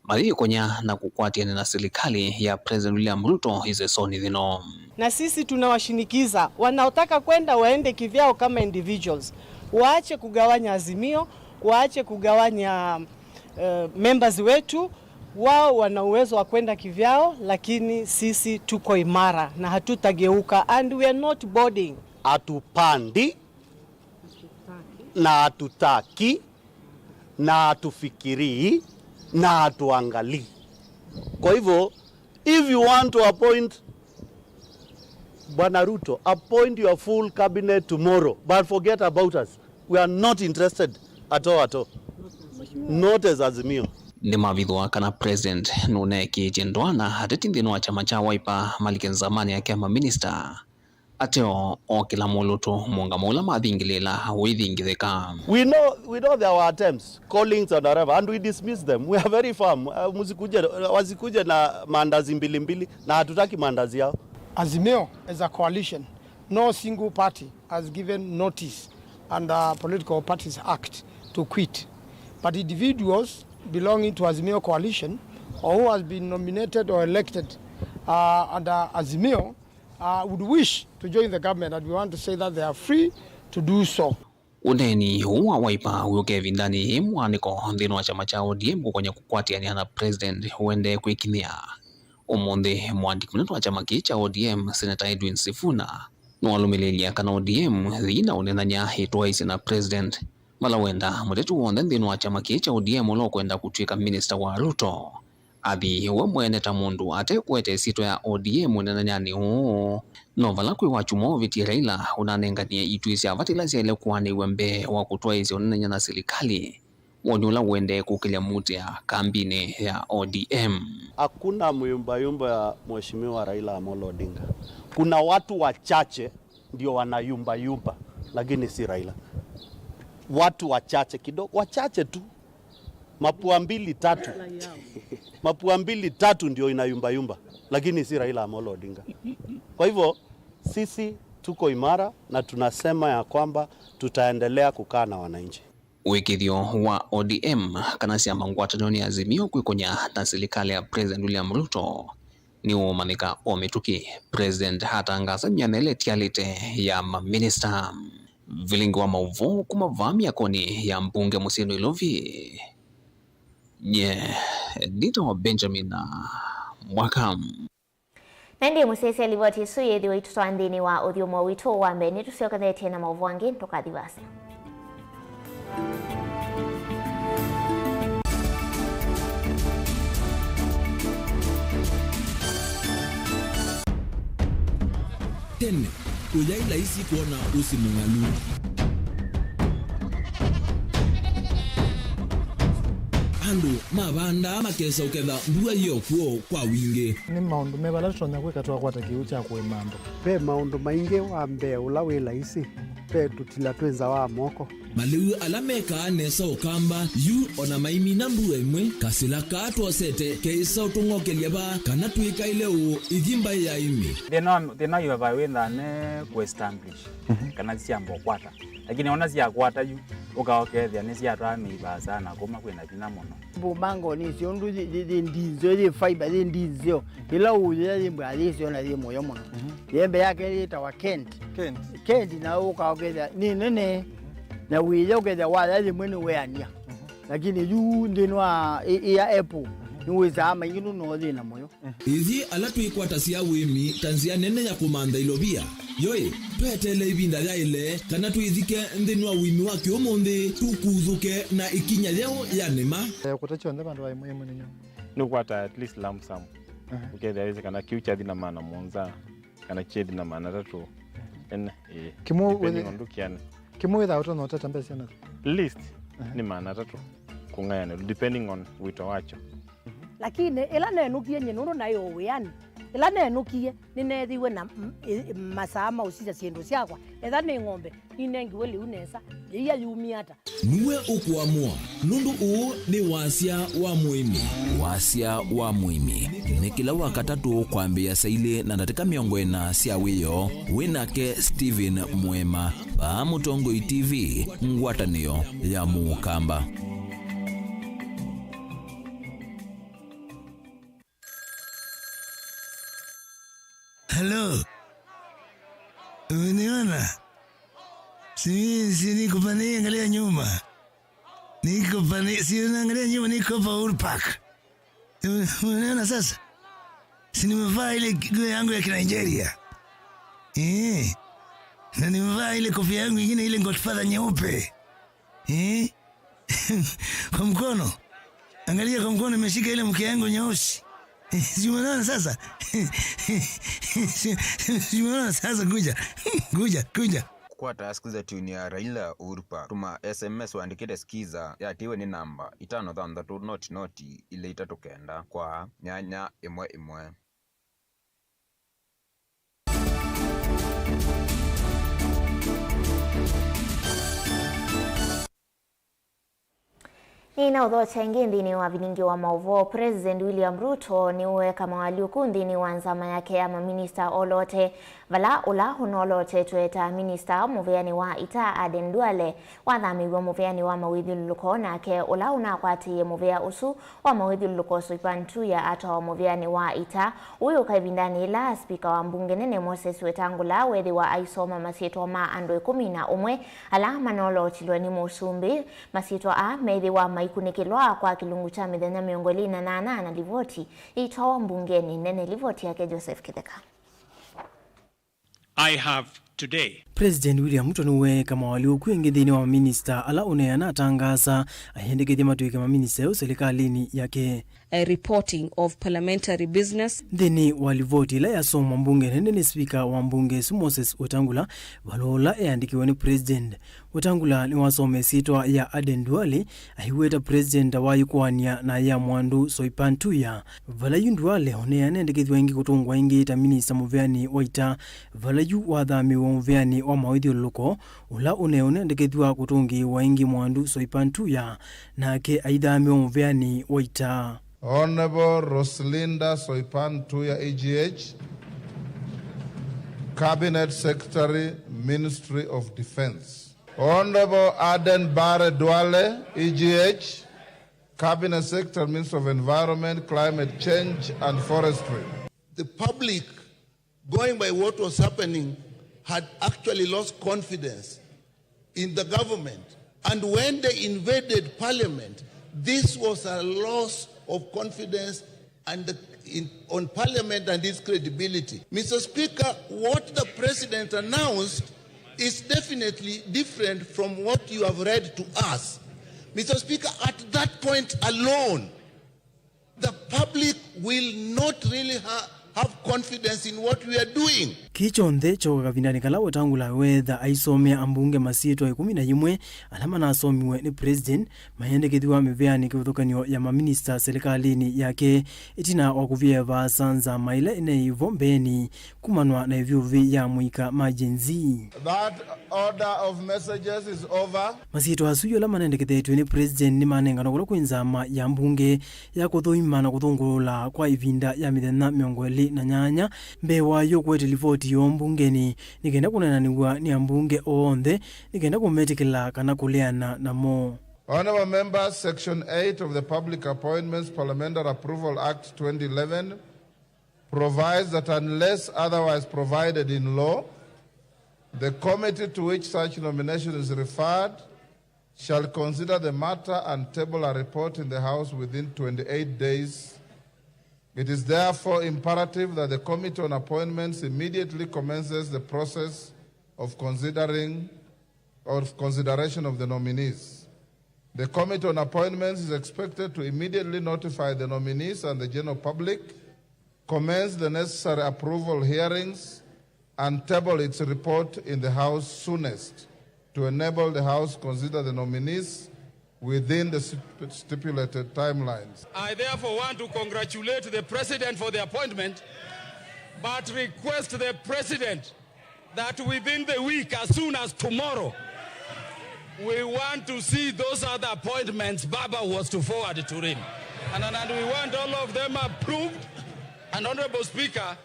mayĩkonya na kũkwatĩanĩa na silikalĩ ya President William Ruto ĩsesonĩ yĩno. Na sisi tunawashinikiza, wanaotaka kwenda waende kivyao kama individuals. Waache kugawanya Azimio, waache kugawanya, eh, members wetu. Wao wana uwezo wa kwenda kivyao, lakini sisi tuko imara na hatutageuka, and we are not boarding. Hatupandi na hatutaki na hatufikirii na hatuangalii. Kwa hivyo, if you want to appoint Bwana Ruto, appoint your full cabinet tomorrow, but forget about us. We are not interested at all, at all. Not as Azimio. Nĩmavithũa kana President nũneekĩĩtye ndũa na ateti nthĩnĩ wa kyama kya Wiper malike nzamanĩ yake ya maminista. Ateo, o kĩla mũlũtũ, mũũngamo ũla mathingĩlĩĩla ũithingĩthĩka. We know, we know there were attempts, callings and whatever, and we dismiss them. We are very firm. Uh, msikuje, wasikuje na maandazi mbili mbili, na hatutaki maandazi yao. Azimio as a coalition, no single party has given notice under Political Parties Act to quit. But individuals belonging to Azimio coalition or who has been nominated or elected, uh, under Azimio, uh, would wish to join the government, and we want to say that they are free to do so. Ũneeni ũũ wa Wiper wĩũka ĩvindanĩ yĩĩ mũaanĩko nthĩnĩ wa kyama kya O D M kũkonya kũkwatĩanĩa na President ũendee kwĩkinyĩa. Ũmũnthĩ, mũandĩki mũnene wa kyama kĩĩ kya O D M, Senator Edwin Sifuna, nĩwalũmĩlĩĩlya kana O D M yĩna ũneenany'a ĩtwaĩĩsye na President. Vala wenda mũteti w'onthe nthĩnĩ wa kyama kĩĩ kya O D M ũla ũkwenda kũtw'ĩka minista wa Ruto athi we mwene ta mũndũ ate kũete ĩsyĩtwa ya O D M ũneenanyanĩ ũũ. No vala kwĩ Wakyumwa ũvĩtie, Raila ũnanenganie ituĩ sya vata ila syaĩle kũaanĩw'a mbee wa kũtwaĩĩsya ũneenany'a na silikalĩ, woni ũla ũendee kũkĩlya mũtĩa kambinĩ ya O D M. Hakuna myumbayumba ya Mheshimiwa Raila Amolo Odinga. Kuna watu wachache ndio wanayumbayumba, lakini si Raila. Watu wachache kidogo, wachache tu. Mapua mbili tatu. Mapua mbili tatu ndio inayumbayumba, lakini si Raila Amolo Odinga. Kwa hivyo, sisi tuko imara na tunasema ya kwamba tutaendelea kukaa na wananchi. Wĩkĩthyo wa O D M kana syama ngwatanĩo nĩ Azimio kwĩkonya na silikalĩ ya President William Ruto nĩũũmanyĩka o mĩtũkĩ, President atangaasa myanya ĩla ĩtialĩte ya maminista. Vilingi wa maũvoo kuma vaa myakonĩ ya mbunge mũsyĩ Nairobi, nye nĩtawa Benjamin Mwaka. Na ĩndĩ mũsyaĩĩsya, livoti ĩsu yĩthĩwa itũtwaa nthĩnĩ wa ũthyũmũo witũ wa mbee. Nĩtũsyokethetye na maũvoo angĩ, ndũkathi vaasa. Tene, kũyaĩ laisi kwona ũsi mũng'alu. Andũ mavandaa makesa ũketha mbua yĩ o kw'o kwa wingĩ. Nĩ maũndũ meva ala tũtonya kwĩka twakwata kĩw'ũ kya kũĩma andũ? Ve maũndũ maingĩ. Wa mbee ũla wĩ laisi, ve tũtila twĩ nza wa moko. Malĩu ala mekaa nesa Ũkamba, yu o na maimina mbua ĩmwe, kasĩla kaa twosete keĩsa ũtũng'okelya vaa kana twĩkaĩle ũũ ithi mbaĩ ya ĩmĩ. Thĩna wa, thĩna wa highway wĩthaa ne kũ establish, mhm, kana syamba ũkwata. Lakini ona syakwata yu, ũka ũkethĩa nĩsyatwaa mĩi vaasa na kũma kwĩna vinya mũno. Mbũmbango nĩsyo ũndũ yĩ, yĩ, yĩ ndinzeo, yĩ fiber, yĩ ndinzeo. Ĩla ũũyĩa yĩ mbũa yĩsyo na yĩ mũyo mũno. Mhm. Yembe yake yĩtawa Kent. Kent. Kent na ũka ũkethĩa nĩ nene. Mhm. Na wĩya ũkethĩa waya yĩmwe nĩweanĩa. Mhm. Lakini yu nthĩnĩ wa ĩ, ĩ ya apple, mhm, nĩwĩsaa maingĩ nũndũ no yĩ na mũyo. Ithyĩ ala twĩkwatasya ũĩmi ta nzĩa nene ya kũmantha ilovia, yoĩ, tweteele ĩvinda yaĩle kana twĩthike nthĩnĩ wa ũĩmi wa kĩũmũnthĩ, tũkuthũke na ĩkinya yeũ ya nĩma. Eh, kũta kyonthe vandũ va ĩmwe ĩmwe nĩ nyũmba. Nĩũkwata at least lump sum. Aha. Ũkethĩa wĩsĩ kana kĩu kyathi na maana mũonza, kana kyethi na maana atatũ. Ene, ĩĩ. Kĩmwe depending wĩthĩ-, on ndũkĩane. Kĩmwe wĩthaa ũtonya ũteta mbesa syana? Least, aha, nĩ maana atatũ kũng'ayanĩlwa, depending on wĩto wakyo. Lakini ĩla nenũkie nyie, nũndũ naĩ o wĩanĩ, ĩla nenũkie, nĩneethĩiwe na m-, ĩ-, masaa ma ũsisya syĩndũ syakwa. Etha nĩ ng'ombe, ninengiwe lĩu nesa, yĩia yumie ata? Nue ũkũamũa, nũndũ ũũ nĩ wasya wa mũĩmi. Wasya wa mũĩmi nĩ kĩla Wakatatũ kwambĩĩa saa ilĩ na ndatĩka mĩongo ĩna sya wĩoo. Wĩ nake Stephen Mwema, vaa Mũtongoi T V, ngwatanĩo ya Mũkamba. Halo. Umeniona? Si, si niko pale, angalia nyuma. Niko pale, si unaangalia nyuma, niko hapa Uhuru Park. Ume-, umeona sasa? Si nimevaa ile nguo yangu ya Kinigeria. Eh. Na nimevaa ile kofia yangu ingine, ile Godfather nyeupe. Eh? Kwa mkono. Angalia kwa mkono, nimeshika ile mke yangu nyeusi. Si umeona sasa? Si, si umeona sasa? Kuja. Kuja, kuja. Kwata Skiza tune ya Raila Uhuru Park. Tũma S M S ũandĩkĩte Skiza, yatĩĩwe nĩ namba itano thanthatũ noti noti ilĩ itatũ kenda kwa nyanya ĩmwe ĩmwe. Nĩnaũthokya ĩngĩ nthĩnĩ wa vilingi wa maũvoo. President William Ruto nĩweeka moalyũku nthĩnĩ wa nzama yake ya maminista olote, vala ũla ũnolotetwe ta minista mũvĩanĩ wa ita Aden Duale wathamĩiw'e mũvĩanĩ wa mawĩthyũlũlũko, nake ũla ũnakwatĩĩe mũvĩa ũsu wa mawĩthyũlũlũko Soipan Tuya atwawa mũvĩanĩ wa ita. Ũyũka ĩvindanĩ yĩla spika wa mbunge nene Moses Wetangula weethĩwa aisoma masyĩtwa ma andũ ĩkũmi na ũmwe ala manolotilwe nĩ mũsumbĩ. Masyĩtwa aa meethĩwa maikunĩkĩlwa kwa kĩlungu kya mĩthenya mĩongo ĩlĩ na nana na livoti ĩitwawa mbungenĩ nene. Livoti yake Joseph Kĩtheka. I have today. President William Ruto nĩweeka moalyũku ĩngĩ nthĩnĩ wa maminista ala ũneena atangaasa ayendekethya matw'ĩke maminista eũ silikalĩnĩ yake. A reporting of parliamentary business. Nthĩnĩ wa livoti ĩla yasomwa mbunge nene nĩ spika wa mbunge ĩsu Moses Wetangula, valũa ũla eandĩkiwe nĩ president, Wetangula nĩwasoma ĩsyĩtwa ya Aden Duale, aiweta president ta waĩ kũanĩa na ya mwandu Soipan Tuya. Vala yu Duale ũneena endekethw'a ĩngĩ kũtũngwa ĩngĩ ta minista mũvĩanĩ wa ita, vala yu wathamĩĩwe mũvĩanĩ wa mawĩthyũlũlũko, ũla ũneena endekethw'a kũtũngĩĩwa ĩngĩ mwandu Soipan Tuya, nake aithamĩwa mũvĩanĩ wa ita. Honorable Roslinda Soipan Tuya, E G H, Cabinet Secretary, Ministry of Defense. Honorable Aden Bare Duale, E G H, Cabinet Secretary, Minister of Environment, Climate Change and Forestry. The public, going by what was happening, had actually lost confidence in the government. And when they invaded parliament, this was a loss of confidence and the, in, on parliament and its credibility. Mister Speaker, what the president announced is definitely different from what you have read to us. Mister Speaker, at that point alone, the public will not really ha-, have confidence in what we are doing. Kĩĩ kyonthe kyooka kavindanĩ kala Wetangula weetha aisomea ambunge masyĩtwa ĩkũmi na yĩmwe ala manasomiwe nĩ president mayendekethw'a mĩvĩanĩ kĩvathũkany'o ya maminista silikalĩnĩ yake, ĩtina wa kũvia vaasa nzama ĩla ĩneĩ vo mbeenĩ kumanwa na ĩvyũvĩ ya mũika ma Gen Z. That order of messages is over. Masyĩtwa asu yu ala manendekethetw'e nĩ president nĩmanenganwa kũla kwĩ nzama ya mbunge ya kũthũima na kũthũngũlũla kwa ĩvinda ya mĩthenya mĩongo ĩlĩ na nyanya mbee wayo kũete livoti yoo mbungenĩ, nĩ kenda kũneenanĩw'a nĩ ambunge onthe, nĩ kenda kũmetĩkĩla kana kũleana namo. Honorable members, Section eight of the Public Appointments Parliamentary Approval Act twenty eleven provides that unless otherwise provided in law, the committee to which such nomination is referred shall consider the matter and table a report in the House within twenty-eight days. It is therefore imperative that the Committee on Appointments immediately commences the process of considering or consideration of the nominees. The Committee on Appointments is expected to immediately notify the nominees and the general public, commence the necessary approval hearings, and table its report in the House soonest to enable the House consider the nominees within the stip-, stipulated timelines. I therefore want to congratulate the President for the appointment, but request the President that within the week, as soon as tomorrow, we want to see those other appointments Baba was to forward to him. And, and, and we want all of them approved. And Honorable Speaker,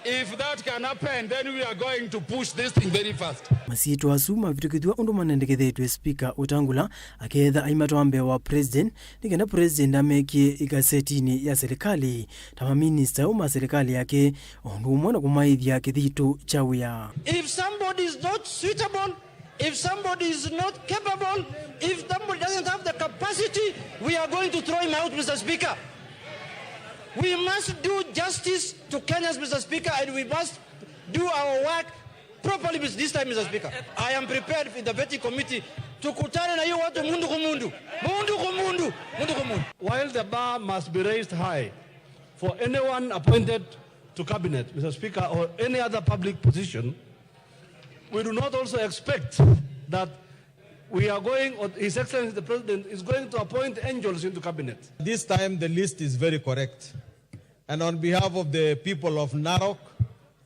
if that can happen, then we are going to push this thing very fast. Masyĩtwa asu mavĩtũkĩthw'a ũndũ manendekethetw'e Spika Wetangula, aketha aimatwaa mbee wa President, nĩ kenda President amekie ĩgasetinĩ ya silikalĩ ta maminista eũ ma silikalĩ yake, o ũndũ ũmwe na kũmaĩthya kĩthitũ kya wĩa. If somebody is not suitable, if somebody is not capable, if somebody doesn't have the capacity, we are going to throw him out, Mister Speaker. We must do justice to Kenyans, Mister Speaker, and we must do our work properly this time, Mister Speaker. I am prepared in the vetting committee. Tukutane na hiyo watu mundu kwa mundu. Mundu kwa mundu. Mundu kwa mundu. While the bar must be raised high for anyone appointed to cabinet, Mister Speaker, or any other public position, We do not also expect that we are going, or His Excellency the President is going to appoint angels into cabinet. This time the list is very correct. And on behalf of the people of Narok,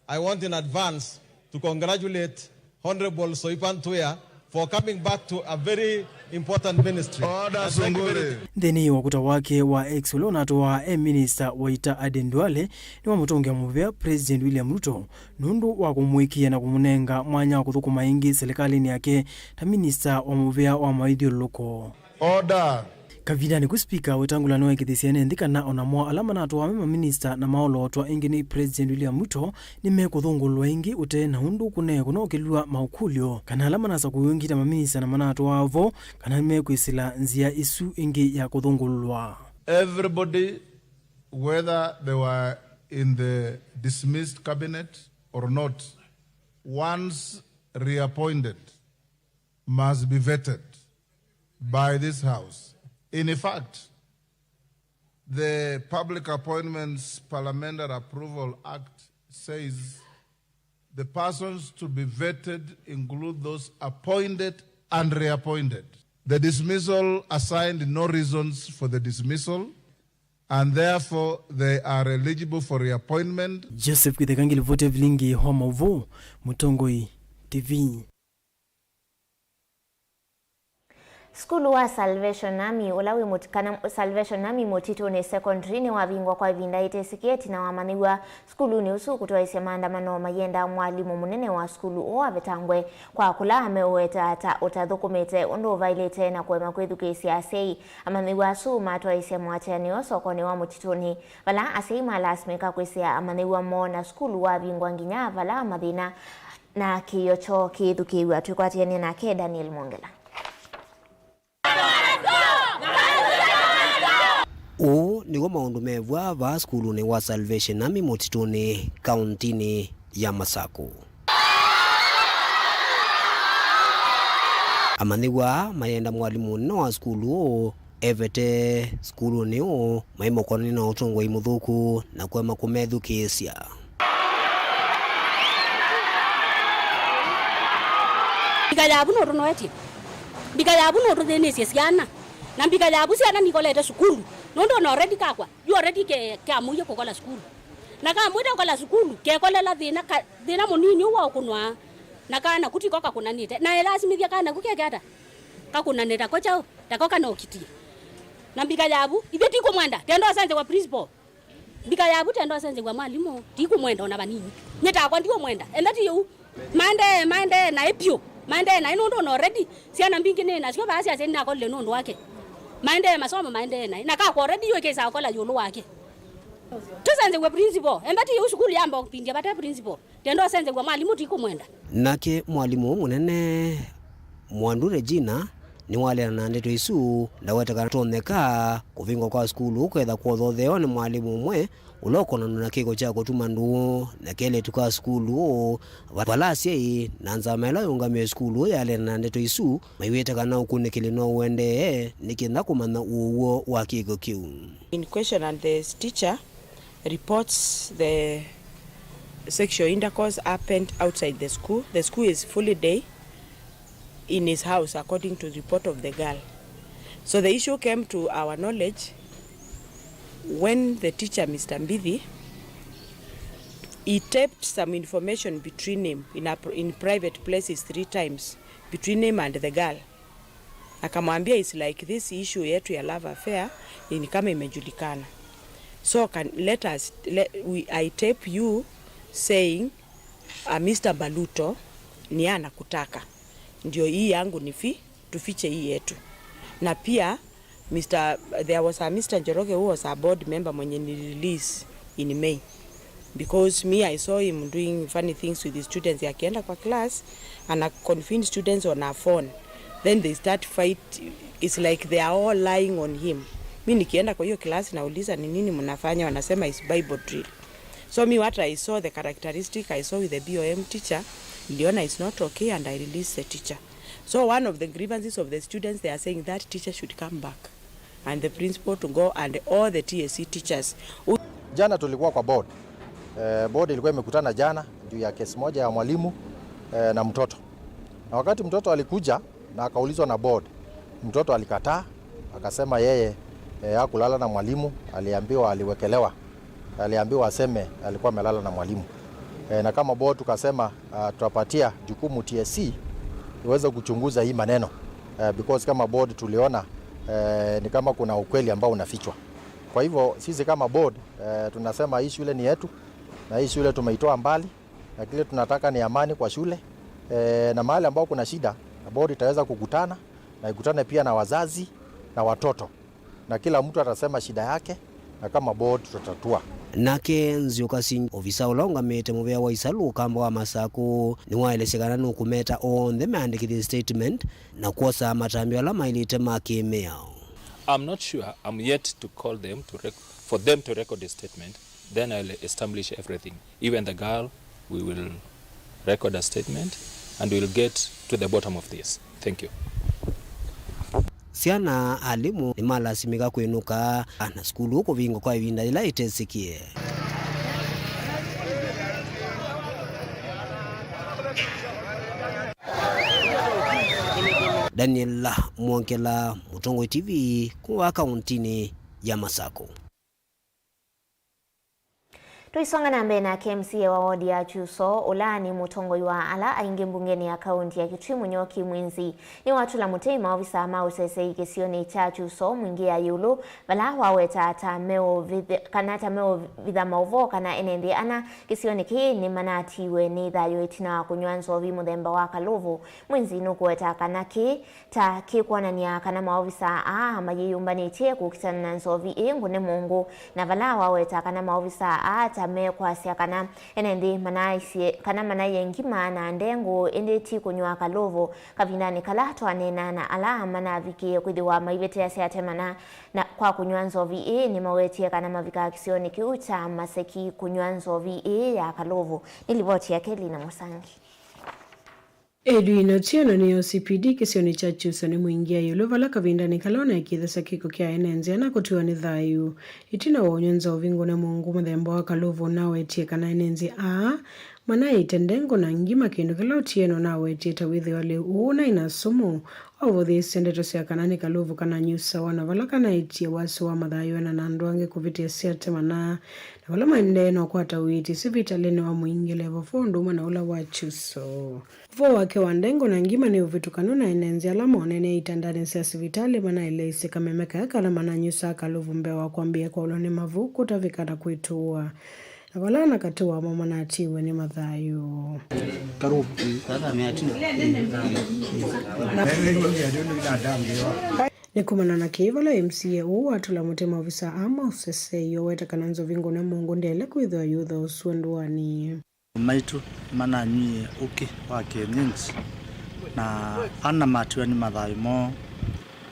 I want in advance to congratulate Honorable Soipan Tuya for coming back to a very important ministry. Order. And thank you very Sunguri. Nthĩnĩ wa ũkũta wake wa X ũla ũnatũaa e minista wa ita Aden Duale, nĩwamũtũngĩa mũvea President William Ruto nũndũ wa kũmũĩkĩĩa na kũmũnenga mwanya wa kũthũkũma ĩngĩ silikalĩnĩ yake ta minista wa mũvea wa maithyũlũlũko. Order. Kavindanĩ ku, Spika Wetangula nĩwaĩkĩĩthya ene nthĩ kana o namo ala manatũawa me maminista na maolootwa ĩngĩ nĩ President William Ruto nĩmekũthũngũlũlwa ĩngĩ ũtee na ũndũ kũneekũnokĩlw'a maũkũlyo kana ala manasakũiwe ĩngĩ ta maminista na manatũawa vo kana nĩmekwĩsĩla nzĩa ĩsu ĩngĩ ya kũthũngũlũlwa. Everybody, whether they were in the dismissed cabinet or not, once reappointed, must be vetted by this House. In fact, the Public Appointments Parliamentary Approval Act says the persons to be vetted include those appointed and reappointed. The dismissal assigned no reasons for the dismissal, and therefore they are eligible for reappointment. Joseph Kitheka, Ngilivoti Vilingi wa Mauvoo, Mũtongoi T V. Sukulu wa Salvation Army, ũla wĩ mũti-, kana Salvation Army Mũtitũnĩ Secondary, nĩwavingwa kwa ĩvinda ĩtĩsĩkĩe ĩtina wa amanyĩw'a sukulunĩ ũsu kũtwaĩsya maandamano mayenda mwalimũ mũnene wa sukulu ũũ avetangwe kwa kũla ameũweta ta ũtathũkũmĩte ũndũ ũvaĩlĩte na kũema kwĩthukĩĩsya asyai. Amanyĩw'a asu matwaĩsye mũatĩanĩo sokonĩ wa Mũtitũnĩ, vala asyai malasimĩka kwĩsĩa amanyĩw'a moo na sukulu wavingwa nginya vala mathĩna na kĩĩo kyoo kĩĩthukĩĩw'a. Twĩkwatĩanĩe nake Daniel Mwongela. Ũũ nĩw'o maũndũ mevwa vaa sukulunĩ wa Salvation Army Mũtitũnĩ, kauntinĩ ya Masaku. Amanyĩw'a mayenda mwalimũ mũnene wa sukulu ũũ evete sukulunĩ ũũ maimũkonanĩ na ũtongoi mũthũku na kũema kũmethukĩĩsya. Mbika ya vu nũtũnoetye. Mbika ya vu nũtũthĩnĩsye syana. Na mbika ya vu syana nikolete sukulu. Nũndũ ona already kakwa, yu already ke, keamũie kũkola sukulu. Na kamwĩte kũkola sukulu, kekolela thĩna, ka, thĩna mũnini ũũ wa ũkũnwa. Na kana ku tiko kakũnanĩte. Na elasimĩthya kana ku keke ata? Kakũnane tako kyaũ? Tako kana ũkitie. Na mbika ya vu, ithyĩ tikũmwenda. Tendo asenze wa principal. Mbika ya vu tendo asenzew'a mwalimũ, tikũmwenda ona vanini. Nyie takwa ndiũmwenda, enda ti ũu. Maendee, maendee naĩ vyũ. Maendee naĩ nũndũ ona already syana mbingĩ nĩ nasyo vaa syasya nĩnakolile nũndũ wake. Maendee masomo, maendee naĩ. Na kakwa already yu ĩkĩsaa ũkola ĩũlũ wake. Tũsenzew'e principal, enda ti ũu sukulu yamba ũvindya vate principal. Tendo asenzew'a mwalimũ tikũmwenda. Nake mwalimũ mũnene Mwandu Regina nĩwaleana na ndeto isu, ndaweta kana tonyeka kũvingwa kwa sukulu kũketha kwothothewa nĩ mwalimũ ũmwe ũla ũkonanw'a na kĩko kya kũtuma ndũũ na kelĩtu ka sukulu ũũ, va-, vala asyai na nzama ĩla yũngamĩe sukulu ũũ yaleana na ndeto isu, maiwĩte kana ũkunĩkĩli no ũendee nĩ kenda kũmanya ũw'o wa kĩko kĩu. In question and the teacher reports the sexual intercourse happened outside the school. The school is fully day in his house, according to the report of the girl. So the issue came to our knowledge when the teacher, Mister Mbithi, he taped some information between him in a pr-, in private places three times between him and the girl. Akamwambia, "It's like this issue yetu ya love affair ni kama imejulikana. So can, let us, let, we, I tape you saying, uh, Mister Baluto ni anakutaka. Ndio hii yangu ni fi-, tufiche hii yetu." Na pia Mister, there was a Mister Njoroge who was a board member mwenye ni release in May. Because me, I saw him doing funny things with the students. Akienda kwa class, ana convince students on a phone. Then they start fight. It's like they are all lying on him. Mi nikienda kwa hiyo class, nauliza, "Ni nini mnafanya?" Wanasema, "It's Bible drill." So me, what I saw, the characteristic I saw with the B O M teacher, niliona it's not okay and I released the teacher. So one of the grievances of the students, they are saying that teacher should come back and the principal to go and all the T S C teachers. Jana tulikuwa kwa board. Eh, board ilikuwa imekutana jana juu ya kesi moja ya mwalimu. eh, na mtoto. Na wakati mtoto alikuja na akaulizwa na board, mtoto alikataa, akasema yeye, eh, hakulala na mwalimu, aliambiwa, aliwekelewa. Aliambiwa aseme alikuwa amelala na mwalimu. Eh, na kama board tukasema, ah, tutapatia jukumu T S C iweze kuchunguza hii maneno. Eh, because kama board tuliona, eh, ni kama kuna ukweli ambao unafichwa. Kwa hivyo sisi kama board, eh, tunasema hii shule ni yetu na hii shule tumeitoa mbali, na kile tunataka ni amani kwa shule. Eh, na mahali ambao kuna shida, board itaweza kukutana na ikutane pia na wazazi na watoto, na kila mtu atasema shida yake, na kama board tutatatua. Nake Nzioka Sinjo, ovisa ũla ũngamĩte mũvĩa wa Isalu ũkamba wa Masakũ, nĩwaelesya kana nũkũmeta onthe meandĩkĩthye statement na kwosa matambya ala maĩlĩte ma kĩmĩao. I'm not sure, I'm yet to call them to rec-, for them to record a statement, then I'll establish everything. Even the girl, we will record a statement and we'll get to the bottom of this. Thank you. Syana, alimũ nĩmalasimĩka kwĩnũka na sukulu kũvingwa kwa ĩvinda yĩla ĩtesĩkĩe. Daniel Mwongela, Mũtongoi T V, kuma kauntinĩ ya Masakũ. Tũisonga na mbee nake M C A wa wodi ya Kyuso, ũla nĩ mũtongoi wa ala aingĩ mbungenĩ ya kaunti ya Kitui, Mũnyoki Mwinzi, nĩwatũla mũtĩ maovisa ma ũsesei kĩsionĩ kya Kyuso Mwingĩ ya ĩũlũ, vala waweta ta meũvitha-, kana ta meũvitha maũvoo kana ene nthĩ ana kĩsionĩ kĩĩ nĩmanatiiwe nĩ thayũ ĩtina wa kũnyw'a nzovi mũthemba wa kalũvũ. Mwinzi nũkũweta kana kĩĩ ta kĩkwonany'a kana maovisa aa mayĩyũmbanĩtye kũkitana na nzovi ĩĩ ngũne mũngũ, na vala waweta kana maovisa aa ta mekwasya kana ene nthĩ manaisye kana manaie ngima na ndengũ, ĩndĩ ti kũnyw'a kalũvũ. Kavindanĩ kala twaneenaa na ala manavikĩie kwĩthĩwa maiveteasya ate mana na kwa kũnyw'a nzovi ĩĩ, nĩmawetie kana mavikaa kĩsionĩ kĩu kya Maseki kũnyw'a nzovi ĩĩ ya kalũvũ. Nĩ livoti ya Kelly na Mũsangi. Edwin Otieno nĩ O C P D kĩsionĩ kya Kyuso nĩ Mwingĩ ya ĩũlũ, vala kavindanĩ kala ũnaĩkĩĩthasya kĩko kya ene nzĩa na kũtiwa nĩ thayũ ĩtina wa ũnyw'a nzovi ngũne mũngũ mũthemba wa kalũvũ, nawetie kana ene nzĩa aa manaĩte ndengũ na ngima, kĩndũ kĩla Otieno nawetie ta wĩthĩwa lĩu ũũ ũnaĩ na sumu, wavũthĩĩsye ndeto sya kana nĩ kalũvũ kananyusawa na vala kanaĩtie wasyo wa mathayũ ena na andũ angĩ kũvĩtĩasya ate mana, na vala maendee na ũkwata ũiiti sivitalĩnĩ wa Mwingĩ Level four ũndũ ũmwe na ũla wa Kyuso. Ũvoo wake wa ndengũ na ngima nĩ ũvĩtũkanu, na ene nzĩa ala monene itandanĩ sya sivitalĩ manaeleisye kameme kaya kana mananyusaa kalũvũ mbee wa kwambĩĩa kwaũlwa nĩ mavu, kũtavĩka na kwĩtũũa, na vala ana katĩ wamo manatiiwe nĩ mathayũ. Nĩ kumana na kĩĩ vala M C A ũũ watũla mũtĩ maovisa aa ma ũsesei, oweta kana nzovi ngũne mũngũ ndyaĩle kwĩthĩwa yĩũthaũsw'a ndũanĩ. Maitũ mananywie ũkĩ wa kĩenyenji, na ana matiwa nĩ mathayũ moo,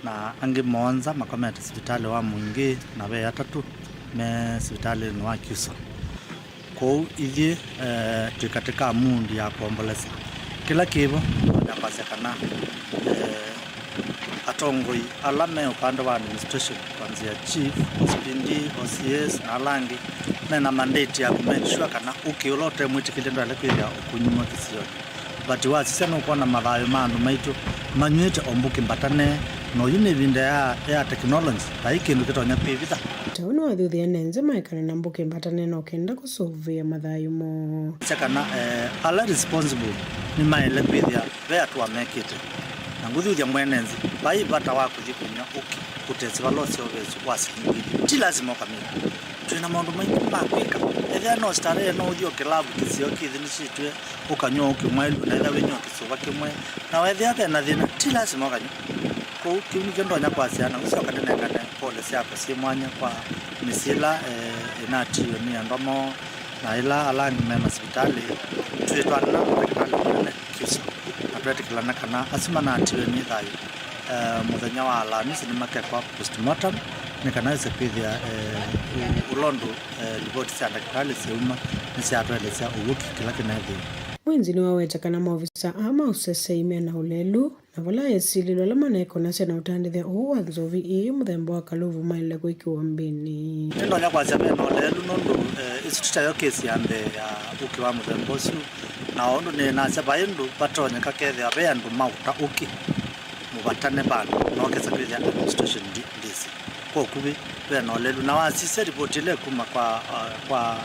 na angĩ mũonza makomete sivitalĩ wa Mwingĩ, na ve atatũ me sivitalĩnĩ wa Kyuso. Kwoou ithyĩ, eh, twĩ katĩ ka mundi ya kuombolesya. Kĩla kĩvo, ndonya kwasya kana, eh, atongoi ala me upande wa administration, kwanzia chief, O C P D, O C S, na ala angĩ, mena mandate ya kũ make sure kana ũkĩ ũla ũte mwĩtĩkĩlye ndwaĩle kwĩthĩa ũkũnyuwa kĩsionĩ. But wasisya nũkwona mathayũ ma andũ maitũ manyw'ĩte o mbũkĩ mbatane, na oyu nĩ ĩvinda ya, ya technology, vai kĩndũ kĩtonya kwĩvitha. Ta ũu nĩwathuthya ene nzĩa maekane na mbũkĩ mbatane no kenda kũsũvĩa mathayũ moo. Sya kana, eh, ala responsible nĩmaĩle kwĩthĩa ve atũa mekĩte. Na ngũthuthya mwene nzĩ, vai vata wa kũthi kũnyw'a ũkĩ ũtesĩ vala ũseũvĩsyo wa silingi mbili. Ti lasima ũkamila. Twĩ na maũndũ maingĩ ma kwĩka. Ethĩa no starehe, no ũthi o kĩlavu kĩseo kĩthĩnĩsĩtw'e, ũkanyw'a ũkĩ mwaĩlu, na ethĩa wĩnyw'a kĩsũva kĩmwe. Na wethĩa ve na thĩna, ti lasima ũkanyw'a. Kwoou kĩu nĩkyo ndonya kwasya, na ũsyoka ndĩnengane pole syakwa syĩ mwanya kwa mĩsyĩ ĩla, eh, ĩnatiiwe nĩ endwa moo, na ĩla ala angĩ me masivitalĩ. Twĩtwaana na ndakĩtalĩ mũnene Kyuso, na twetĩkĩlana kana asu manatiwe nĩ thayũ, eh, mũthenya wa Alamisi nĩmakekwa postmortem, nĩ kana ĩse kwĩthĩa, eh, ũ-, ũla ũndũ, eh, livoti sya ndakĩtalĩ syauma nĩsyatũelesya ũw'o kĩla kĩneethĩwa. Mwinzi nĩwaweta kana maovisa aa ma ũsesei me na ũlelu, na vala esilĩlwa ala manekonasya na ũtandĩthya ũũ wa nzovi ĩĩ mũthemba wa kalũvũ maĩle kũĩkĩwa mbĩnĩ. Nĩndonya kwasya me na ũlelu nũndũ, eh, ĩsu ti tayo kesi ya mbee ya ũkĩ wa mũthemba ũsu. Na o ũndũ nĩnasya, vai ũndũ vatonyeka kethĩwa ve andũ maũta ũkĩ mũvatane vandũ, no kesa kwĩthĩa administration ndi-, ndĩsĩ. Kwa ũkuvĩ, ve na ũlelu. Na wasisya ripoti ĩla ĩkuma kwa, uh, kwa,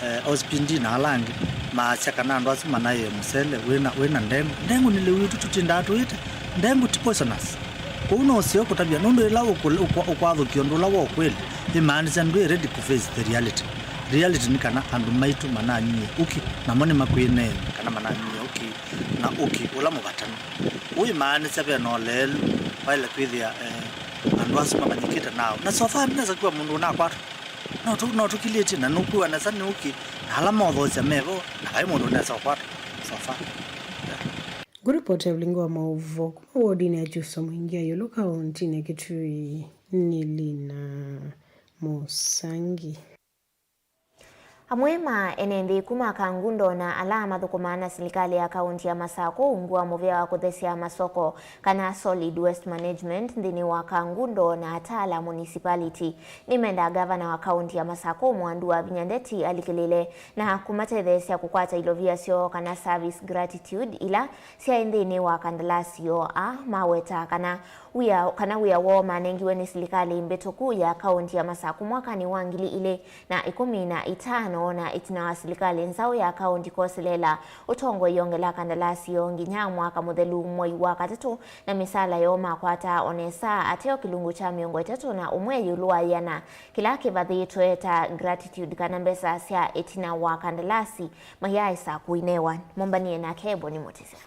eh, O C P D na ala angĩ, maasya kana andũ asu manaĩe mũsele wĩna, wĩna ndengũ. Ndengũ nĩ lĩu itũ tũtindaa tũĩte. Ndengũ ti poisonous. Kwoou no ũseo kũtavya, nũndũ ĩla ũkũ-, ũkwa-, ũkwathũkĩa ũndũ ũla wa ũkweli, ĩmaanisya ndwĩ ready kũ face the reality. Reality nĩ kana andũ maitũ mananywie ũkĩ, namo nĩmakwĩneena kana mananywie ũkĩ, na ũkĩ ũla mũvatanu. Ũu ĩmaanisya ve na ũleelu waĩle kwĩthĩa, eh, andũ asu mamanyĩkĩte nao. Na so far nesa kwĩwa mũndũ ũnakwatwa. No tũ-, no tũkilĩtye, na nũkwĩwa nesa nĩ ũkĩ, na ala mothoosya me vo, na vai mũndũ nesa ũkwatwa so far. Yeah. Ngũripoti ya Vilingi wa Maũvoo kuma wodinĩ ya Kyusa Mwingi ya ĩũlũ kaũntĩnĩ ya Kitui nĩ Lina Mũsangi. Amwe ma ene nthĩ kuma Kangundo na ala mathũkũmaa na silikalĩ ya kaũntĩ ya Masakũ ungu wa mũvĩa wa kũthesya masoko kana solid waste management nthĩnĩ wa Kangundo na Atala Municipality nĩmendaa ngavana wa kaũntĩ ya Masakũ Mwandu Wavinya Ndeti alikĩlĩle na kũmatetheesya kũkwata ilovia syoo kana service gratitude ila syaĩ nthĩnĩ wa kandalasi yoo. A maweta kana wĩa, kana wĩa woo manengiwe nĩ silikalĩ mbĩtũku ya kaũntĩ ya Masakũ mwakanĩ wa ngili ilĩ na ĩkũmi na itano, na ĩtina wa silikalĩ nzaũ ya kaũntĩ kwoselela ũtongoi yongela kandalasi yoo nginya mwaka mũthelu mwei wa katatũ, na mĩsala yoo makwataa o nesa ateo kĩlungu kya mĩongo ĩtatũ na ũmwe ĩũlũ wa ĩana kĩla kĩvathĩtwe ta gratitude kana mbesa sya ĩtina wa kandalasi mayaaĩsa kũinewa. Mombanie nake Boni Mũtĩsya.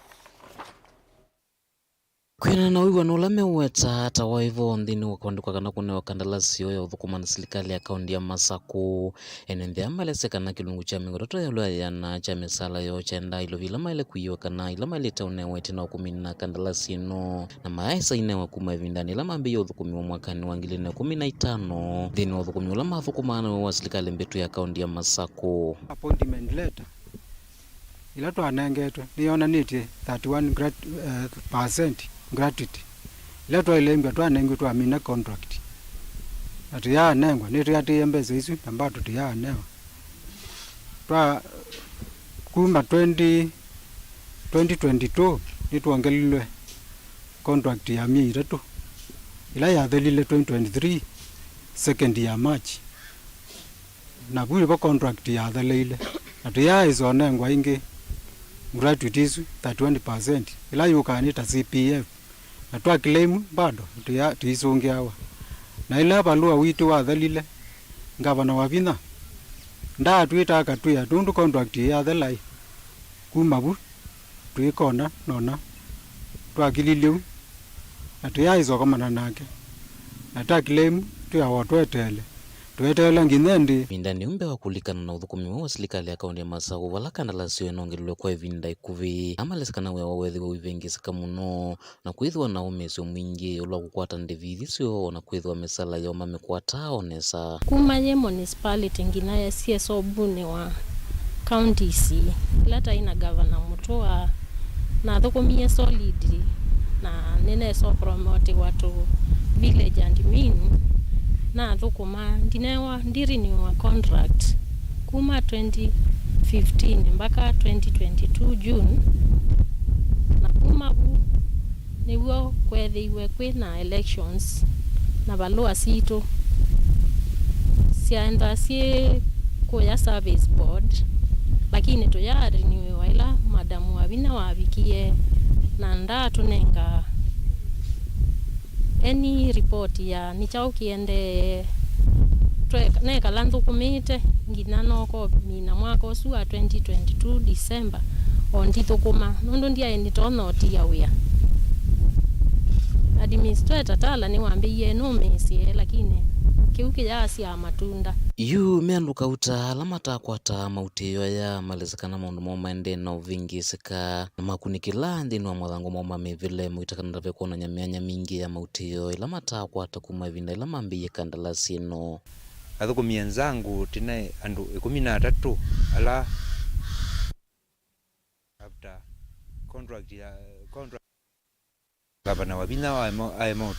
Kwĩanana na ũiwano ũla meũweta ta waĩ vo nthĩnĩ wa kũandĩkwa kana kũnewa kandalasi yoo ya ũthũkũma na silikalĩ ya kaũntĩ ya Masakũ, ene nthĩ aa malesya kana kĩlungu kya mĩongo ĩtatũ ĩũlũ wa ĩana kya mĩsala yoo kyaendaa ilovia ila maĩle kũiĩwa kana ila maĩlĩte ũnewa ĩtina wa kũmina kandalasi ĩno, na mayaaĩsa inewa kuma ĩvindanĩ ĩla mambĩĩie ũthũkũmi wa mwakanĩ wa ngili ilĩ na ĩkũmi na itano nthĩnĩ wa ũthũkũmi ũla mathũkũmaa naw'o wa silikalĩ mbĩtũ ya kaũntĩ ya Masakũ. Appointment letter ĩla twanengetwe nĩyonanĩtye thirty-one grat-, eh, percent gratuity ĩla twaĩle ĩmbwa twanengiwe twamina contract. Na tũyaanengwa, nĩtwĩatĩĩe mbesa isu, na mbaa tũtĩyaanewa. Twa, kuma twenty, twenty twenty-two nĩtwongelilwe contract ya myei ĩtatũ, ĩla yathelile twenty twenty-three second ya March. Na vu nĩvo contract yatheleile, na tũyaaĩsa ũnengwa ĩngĩ gratuity ĩsu thirty-one percent, ĩla yũkaa nĩ ta C P F, na twa claim bado tũya-, tũisũngĩawa. Na ĩla valũa witũ wathelile, Ngavana Wavinya ndaatwĩta akatwĩa, nũndũ contract ĩyathela-ĩ, kuma vu twĩkona nona twakililye u, na tũyaaĩsa ũkomana nake, na ta claim twĩawa tweteele, tweteela nginya ĩndĩ. Ĩvindanĩ yu mbee wa kũlikana na ũthũkũmi mweũ wa silikalĩ ya kaũntĩ ya Masakũ, vala kandalasi ĩno ĩnongelilwe kwa ĩvinda ĩkuvĩ, amalesya kana wĩa woo weethĩwa ũivĩngĩĩsĩka mũno, na kwĩthĩwa na ũmĩĩsyo mwingĩ ĩũlũ wa kũkwata ndĩvi ithi syoo, o na kwĩthĩwa mĩsala yoo mamĩkwataa o nesa. Kuma yĩ municipality nginya ya C S O mbunĩ wa counties ila taĩ na gavana mũtũa, nathũkũmie solid na nĩnesa ũpromotiwa to village admin. Nathũkũma, ndinewa, ndirenewa contract kuma twenty fifteen mpaka twenty twenty-two June, na kuma vu nĩw'o kweethĩiwe kwĩ na elections, na valũa sitũ syaenda syĩ kũya service board, lakini tũyariniwa ĩla Madam Wavinya wavikie, na ndaatũnenga any report ya nĩ kyaũ kĩendee. Tweka-, nekala nthũkũmĩte nginya nokomina mwaka ũsu wa twenty twenty-two December, o ndithũkũma, nũndũ ndyaĩ nĩtonya ũtia wĩa. Administrator Tala nĩwambĩie nũmĩĩsye, lakini kĩu kĩyaasyaa matunda. Yu me andũ kauta ala matakwata mautĩĩo aya malesya kana maũndũ moo maendee na ũvĩngĩĩsĩka, na makunĩkĩla nthĩnĩ wa mathangũ moo ma mĩvĩle, mũita kana ndave kwonany'a myanya mingĩ ya mautĩĩo ĩla matakwata kuma ĩvinda ĩla mambĩĩie kandalasi ĩno. Athũkũmi enzangu tĩna andũ ĩkũmi na atatũ ala after contract ya, contract Gavana Wavinya aema, aema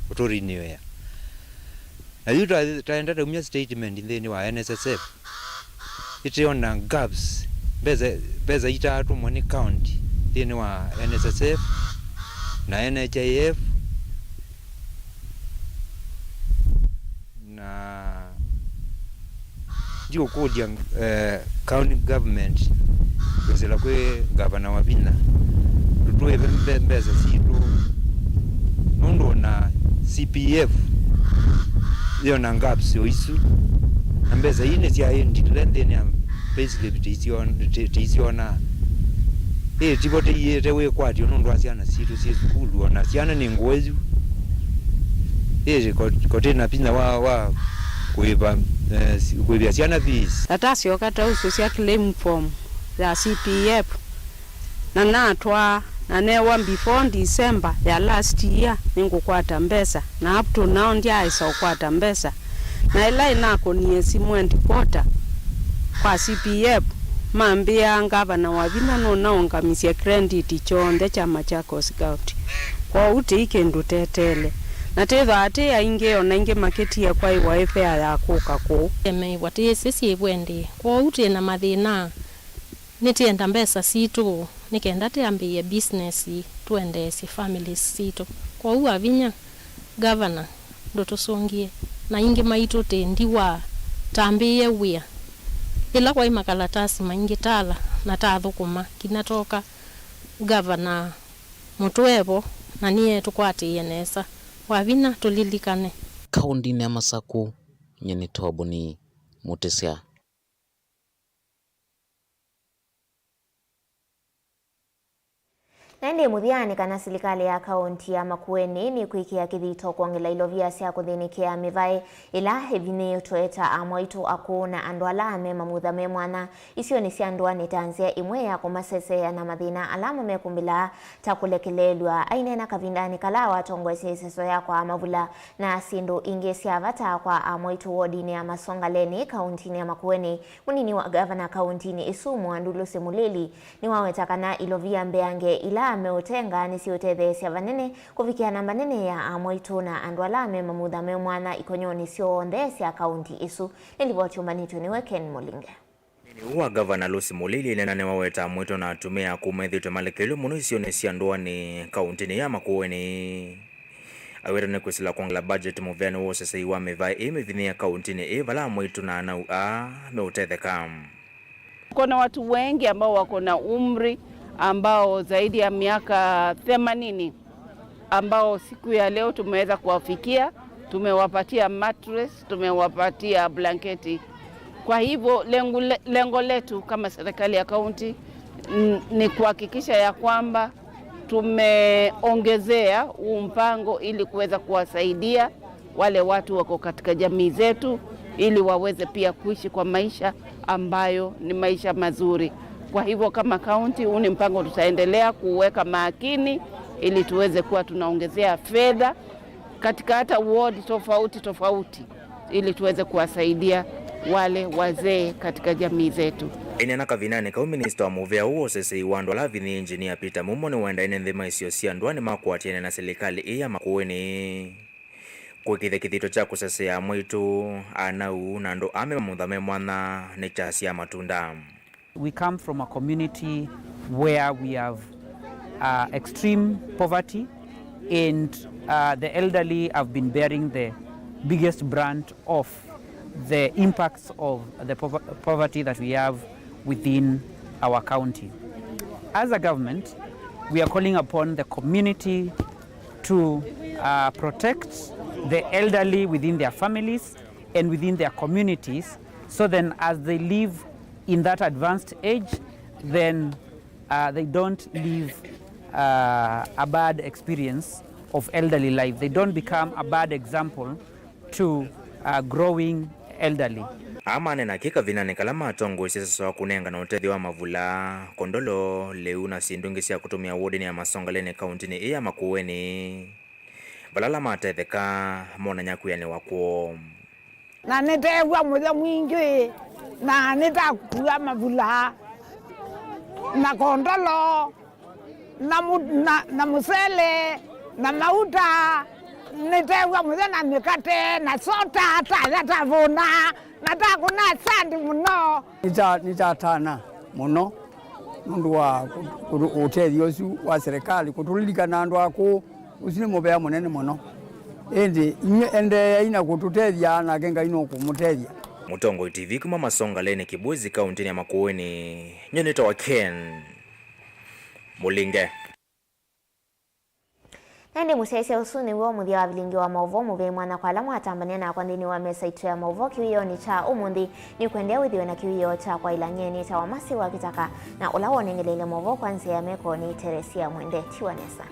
ũtũrinĩĩa. Na yu twa-, twaenda taumya statement nthĩnĩ wa N S S F, ĩtĩona gaps Mbesa, mbesa itatũmwa nĩ county nthĩnĩ wa N S S F na N H I F, na ndiũkũlya, eh, county government kwĩsĩla kwĩ ngavana Wavinya, tũtũĩve mbe-, mbesa sitũ, nũndũ ona C P F yona gaps o isu, na mbesa ii nĩsyaendile nthĩnĩ ya payslip tĩisyo-, tĩ-, tĩisyonaa. Ĩĩ, tivo tĩiĩte wĩkwatyo nũndũ wa syana sitũ syĩ sukulu, ona syana nĩ ngũe yu. Ĩĩ, ko-, kotĩ na vinya wa, wa kũĩva, eh, si-, kũĩvya syana fees. Na tasyoka tausũsya claim form ya C P F, na natwaa, na newa before December ya last year nĩngũkwata mbesa, na up to now ndyaaĩsa ũkwata mbesa. Na ĩla ĩnakũnie simũ headquarter kwa C P F, mambĩaa ngavana Wavinya nũnaũngamisye credit kyonthe kya Machakos County. Kwoou tĩi kĩndũ teteele. Na tĩthwaa tĩ aingĩ, ona aingĩ makĩtie kwaĩwa ĩvea ya kũka kũu. Emeĩwa tĩĩsĩ syĩvwe ndĩĩ, kwoou twĩ na mathĩna. Nĩtwenda mbesa sitũ nĩ kenda twambĩĩe business, tũendeesye families sitũ. Kwoou Wavinya, Gavana, ndũtũsũngĩe, na aingĩ maitũ tĩ ndiwa, tambĩĩe wĩa. Ĩla kwaĩ makalatasi maingĩ tala na tathũkũma, kinya twoka, Gavana mũtũe vo, na nĩetũkwatĩĩe nesa. Wavinya, tũlilikane. Kaũndĩnĩ ya Masakũ, nyie nĩ Toboni Mũtĩsya. Na ĩndĩ mũthyanĩ kana silikalĩ ya kaũnti ya Makueni nĩkwĩkĩa kĩthito kwongela ilovia sya kũthĩnĩkĩa mĩvaĩ ĩla ĩvinyĩĩtwe ta amwaitũ akũũ na andũ ala me mamutha me mwanya isionĩ sya ndũanĩ ta nzĩa ĩmwe ya kũmaseseea na mathĩna ala mamekumbĩlaa ta kũlekeleelw'a. Aineena kavindanĩ kala watongoesye ĩseso ya kwaa mavula na syĩndũ ingĩ sya vata kwa amwaitũ wodinĩ ya Masongaleni, kaũntinĩ ya Makueni, mũnini wa gavana kaũntinĩ ĩsu, Mwandu Lucy Mulili, nĩwaweta kana ilovia mbeange ila meũtenga nĩsiũtetheesya vanene kũvikĩa namba nene ya amwaitũ na andũ ala me mamutha me mwanya ikonyonĩ syonthe sya kaũnti ĩsu. Nĩ livoti yũmbanĩtw'e nĩwe Ken Mũlinge. Ũneeninĩ ũũ wa Gavana Lucy Mulili, nena nĩwaweta amwaitũ na atumĩa akũũ methĩĩtwe malekelw'e mũno isionĩ sya ndũanĩ kaũntinĩ ya Makueni. Aweta nĩ kwĩsĩla kwongela budget mũveanĩ wa ũsesei wa mĩvaĩ ĩĩ mĩvinyĩe kaũntinĩ ĩĩ, vala amwaitũ na anau aa meũtetheka. Tuko na watu wengi ambao wako na umri ambao zaidi ya miaka themanini, ambao siku ya leo tumeweza kuwafikia, tumewapatia mattress, tumewapatia blanketi. Kwa hivyo, lengo le-, lengo letu kama serikali ya kaunti n-, ni kuhakikisha ya kwamba tumeongezea huu mpango ili kuweza kuwasaidia wale watu wako katika jamii zetu, ili waweze pia kuishi kwa maisha ambayo ni maisha mazuri. Kwa hivyo, kama kaunti, huu ni mpango tutaendelea kuweka makini ili tuweze kuwa tunaongezea fedha katika hata ward tofauti tofauti, ili tuweze kuwasaidia wale wazee katika jamii zetu. Aineena kavindanĩ kau, minista wa mũvea ũũ wa ũsesei wa andũ ala avinyĩe, Engineer Peter Mumo, nĩwaendae nthĩ ma isio sya ndũanĩ makwatĩane na silikalĩ ĩĩ ya Makueni kũĩkĩĩthya kĩthito kya kũsesea amwaitũ, anau, na andũ aa me mamutha me mwanya nĩkyasyaa matunda. We come from a community where we have, uh, extreme poverty, and, uh, the elderly have been bearing the biggest brunt of the impacts of the pov-, poverty that we have within our county. As a government, we are calling upon the community to, uh, protect the elderly within their families and within their communities, so then as they live in that advanced age, then, uh, they don't live, uh, a bad experience of elderly life. They don't become a bad example to, uh, growing elderly. Aa maneena kĩ kavindanĩ kala matongoesye sasa wa kũnengana ũtethyo wa mavula, kondolo, lĩu na syĩndũ ingĩ sya kũtũmĩa wodinĩ ya Masongaleni kaũntinĩ ĩĩ ya Makueni, vala ala matetheka monany'a kwĩanĩwa kwoo. Na nĩteew'a mũyo mwingĩ, na nĩtakua mavula, na kondolo, na mu-, na, na mũsele, na mauta, nĩteew'a mũyo na mĩkate, na sota, taya tavũna, na takũna sandi mũno. Nĩta-, nĩtatana mũno nũndũ wa kũ-, kũ-, ũtethyo ũsu wa serikali, kũtũlilikana andũ akũũ. Ũsu nĩ mũvea mũnene mũno. Ĩndĩ inyw'ĩ endeeai na kũtũtethya, nake Ngai nũkũmũtethya. Mũtongoi T V kuma Masongaleni, Kibwezi, kaũntĩnĩ ya Makueni, nyie nĩtawa Ken Mũlinge. Na ĩndĩ mũsyaĩĩsya, ũsu nĩw'o mũthya wa vilingi wa maũvoo mũvei mwanya kwa ala mwatambania nakwa nthĩnĩ wa mesa itũ ya maũvoo kĩwĩoonĩ kya ũmũnthĩ. Nĩkwendea wĩthĩwe na kĩwĩoo kya kwaĩla. Nyie nĩtawa Masi wa Kĩtaka, na ũla wonengeleile maũvoo kwa nzĩa ya meko nĩ Teresia Mwende. Tiwa nesa.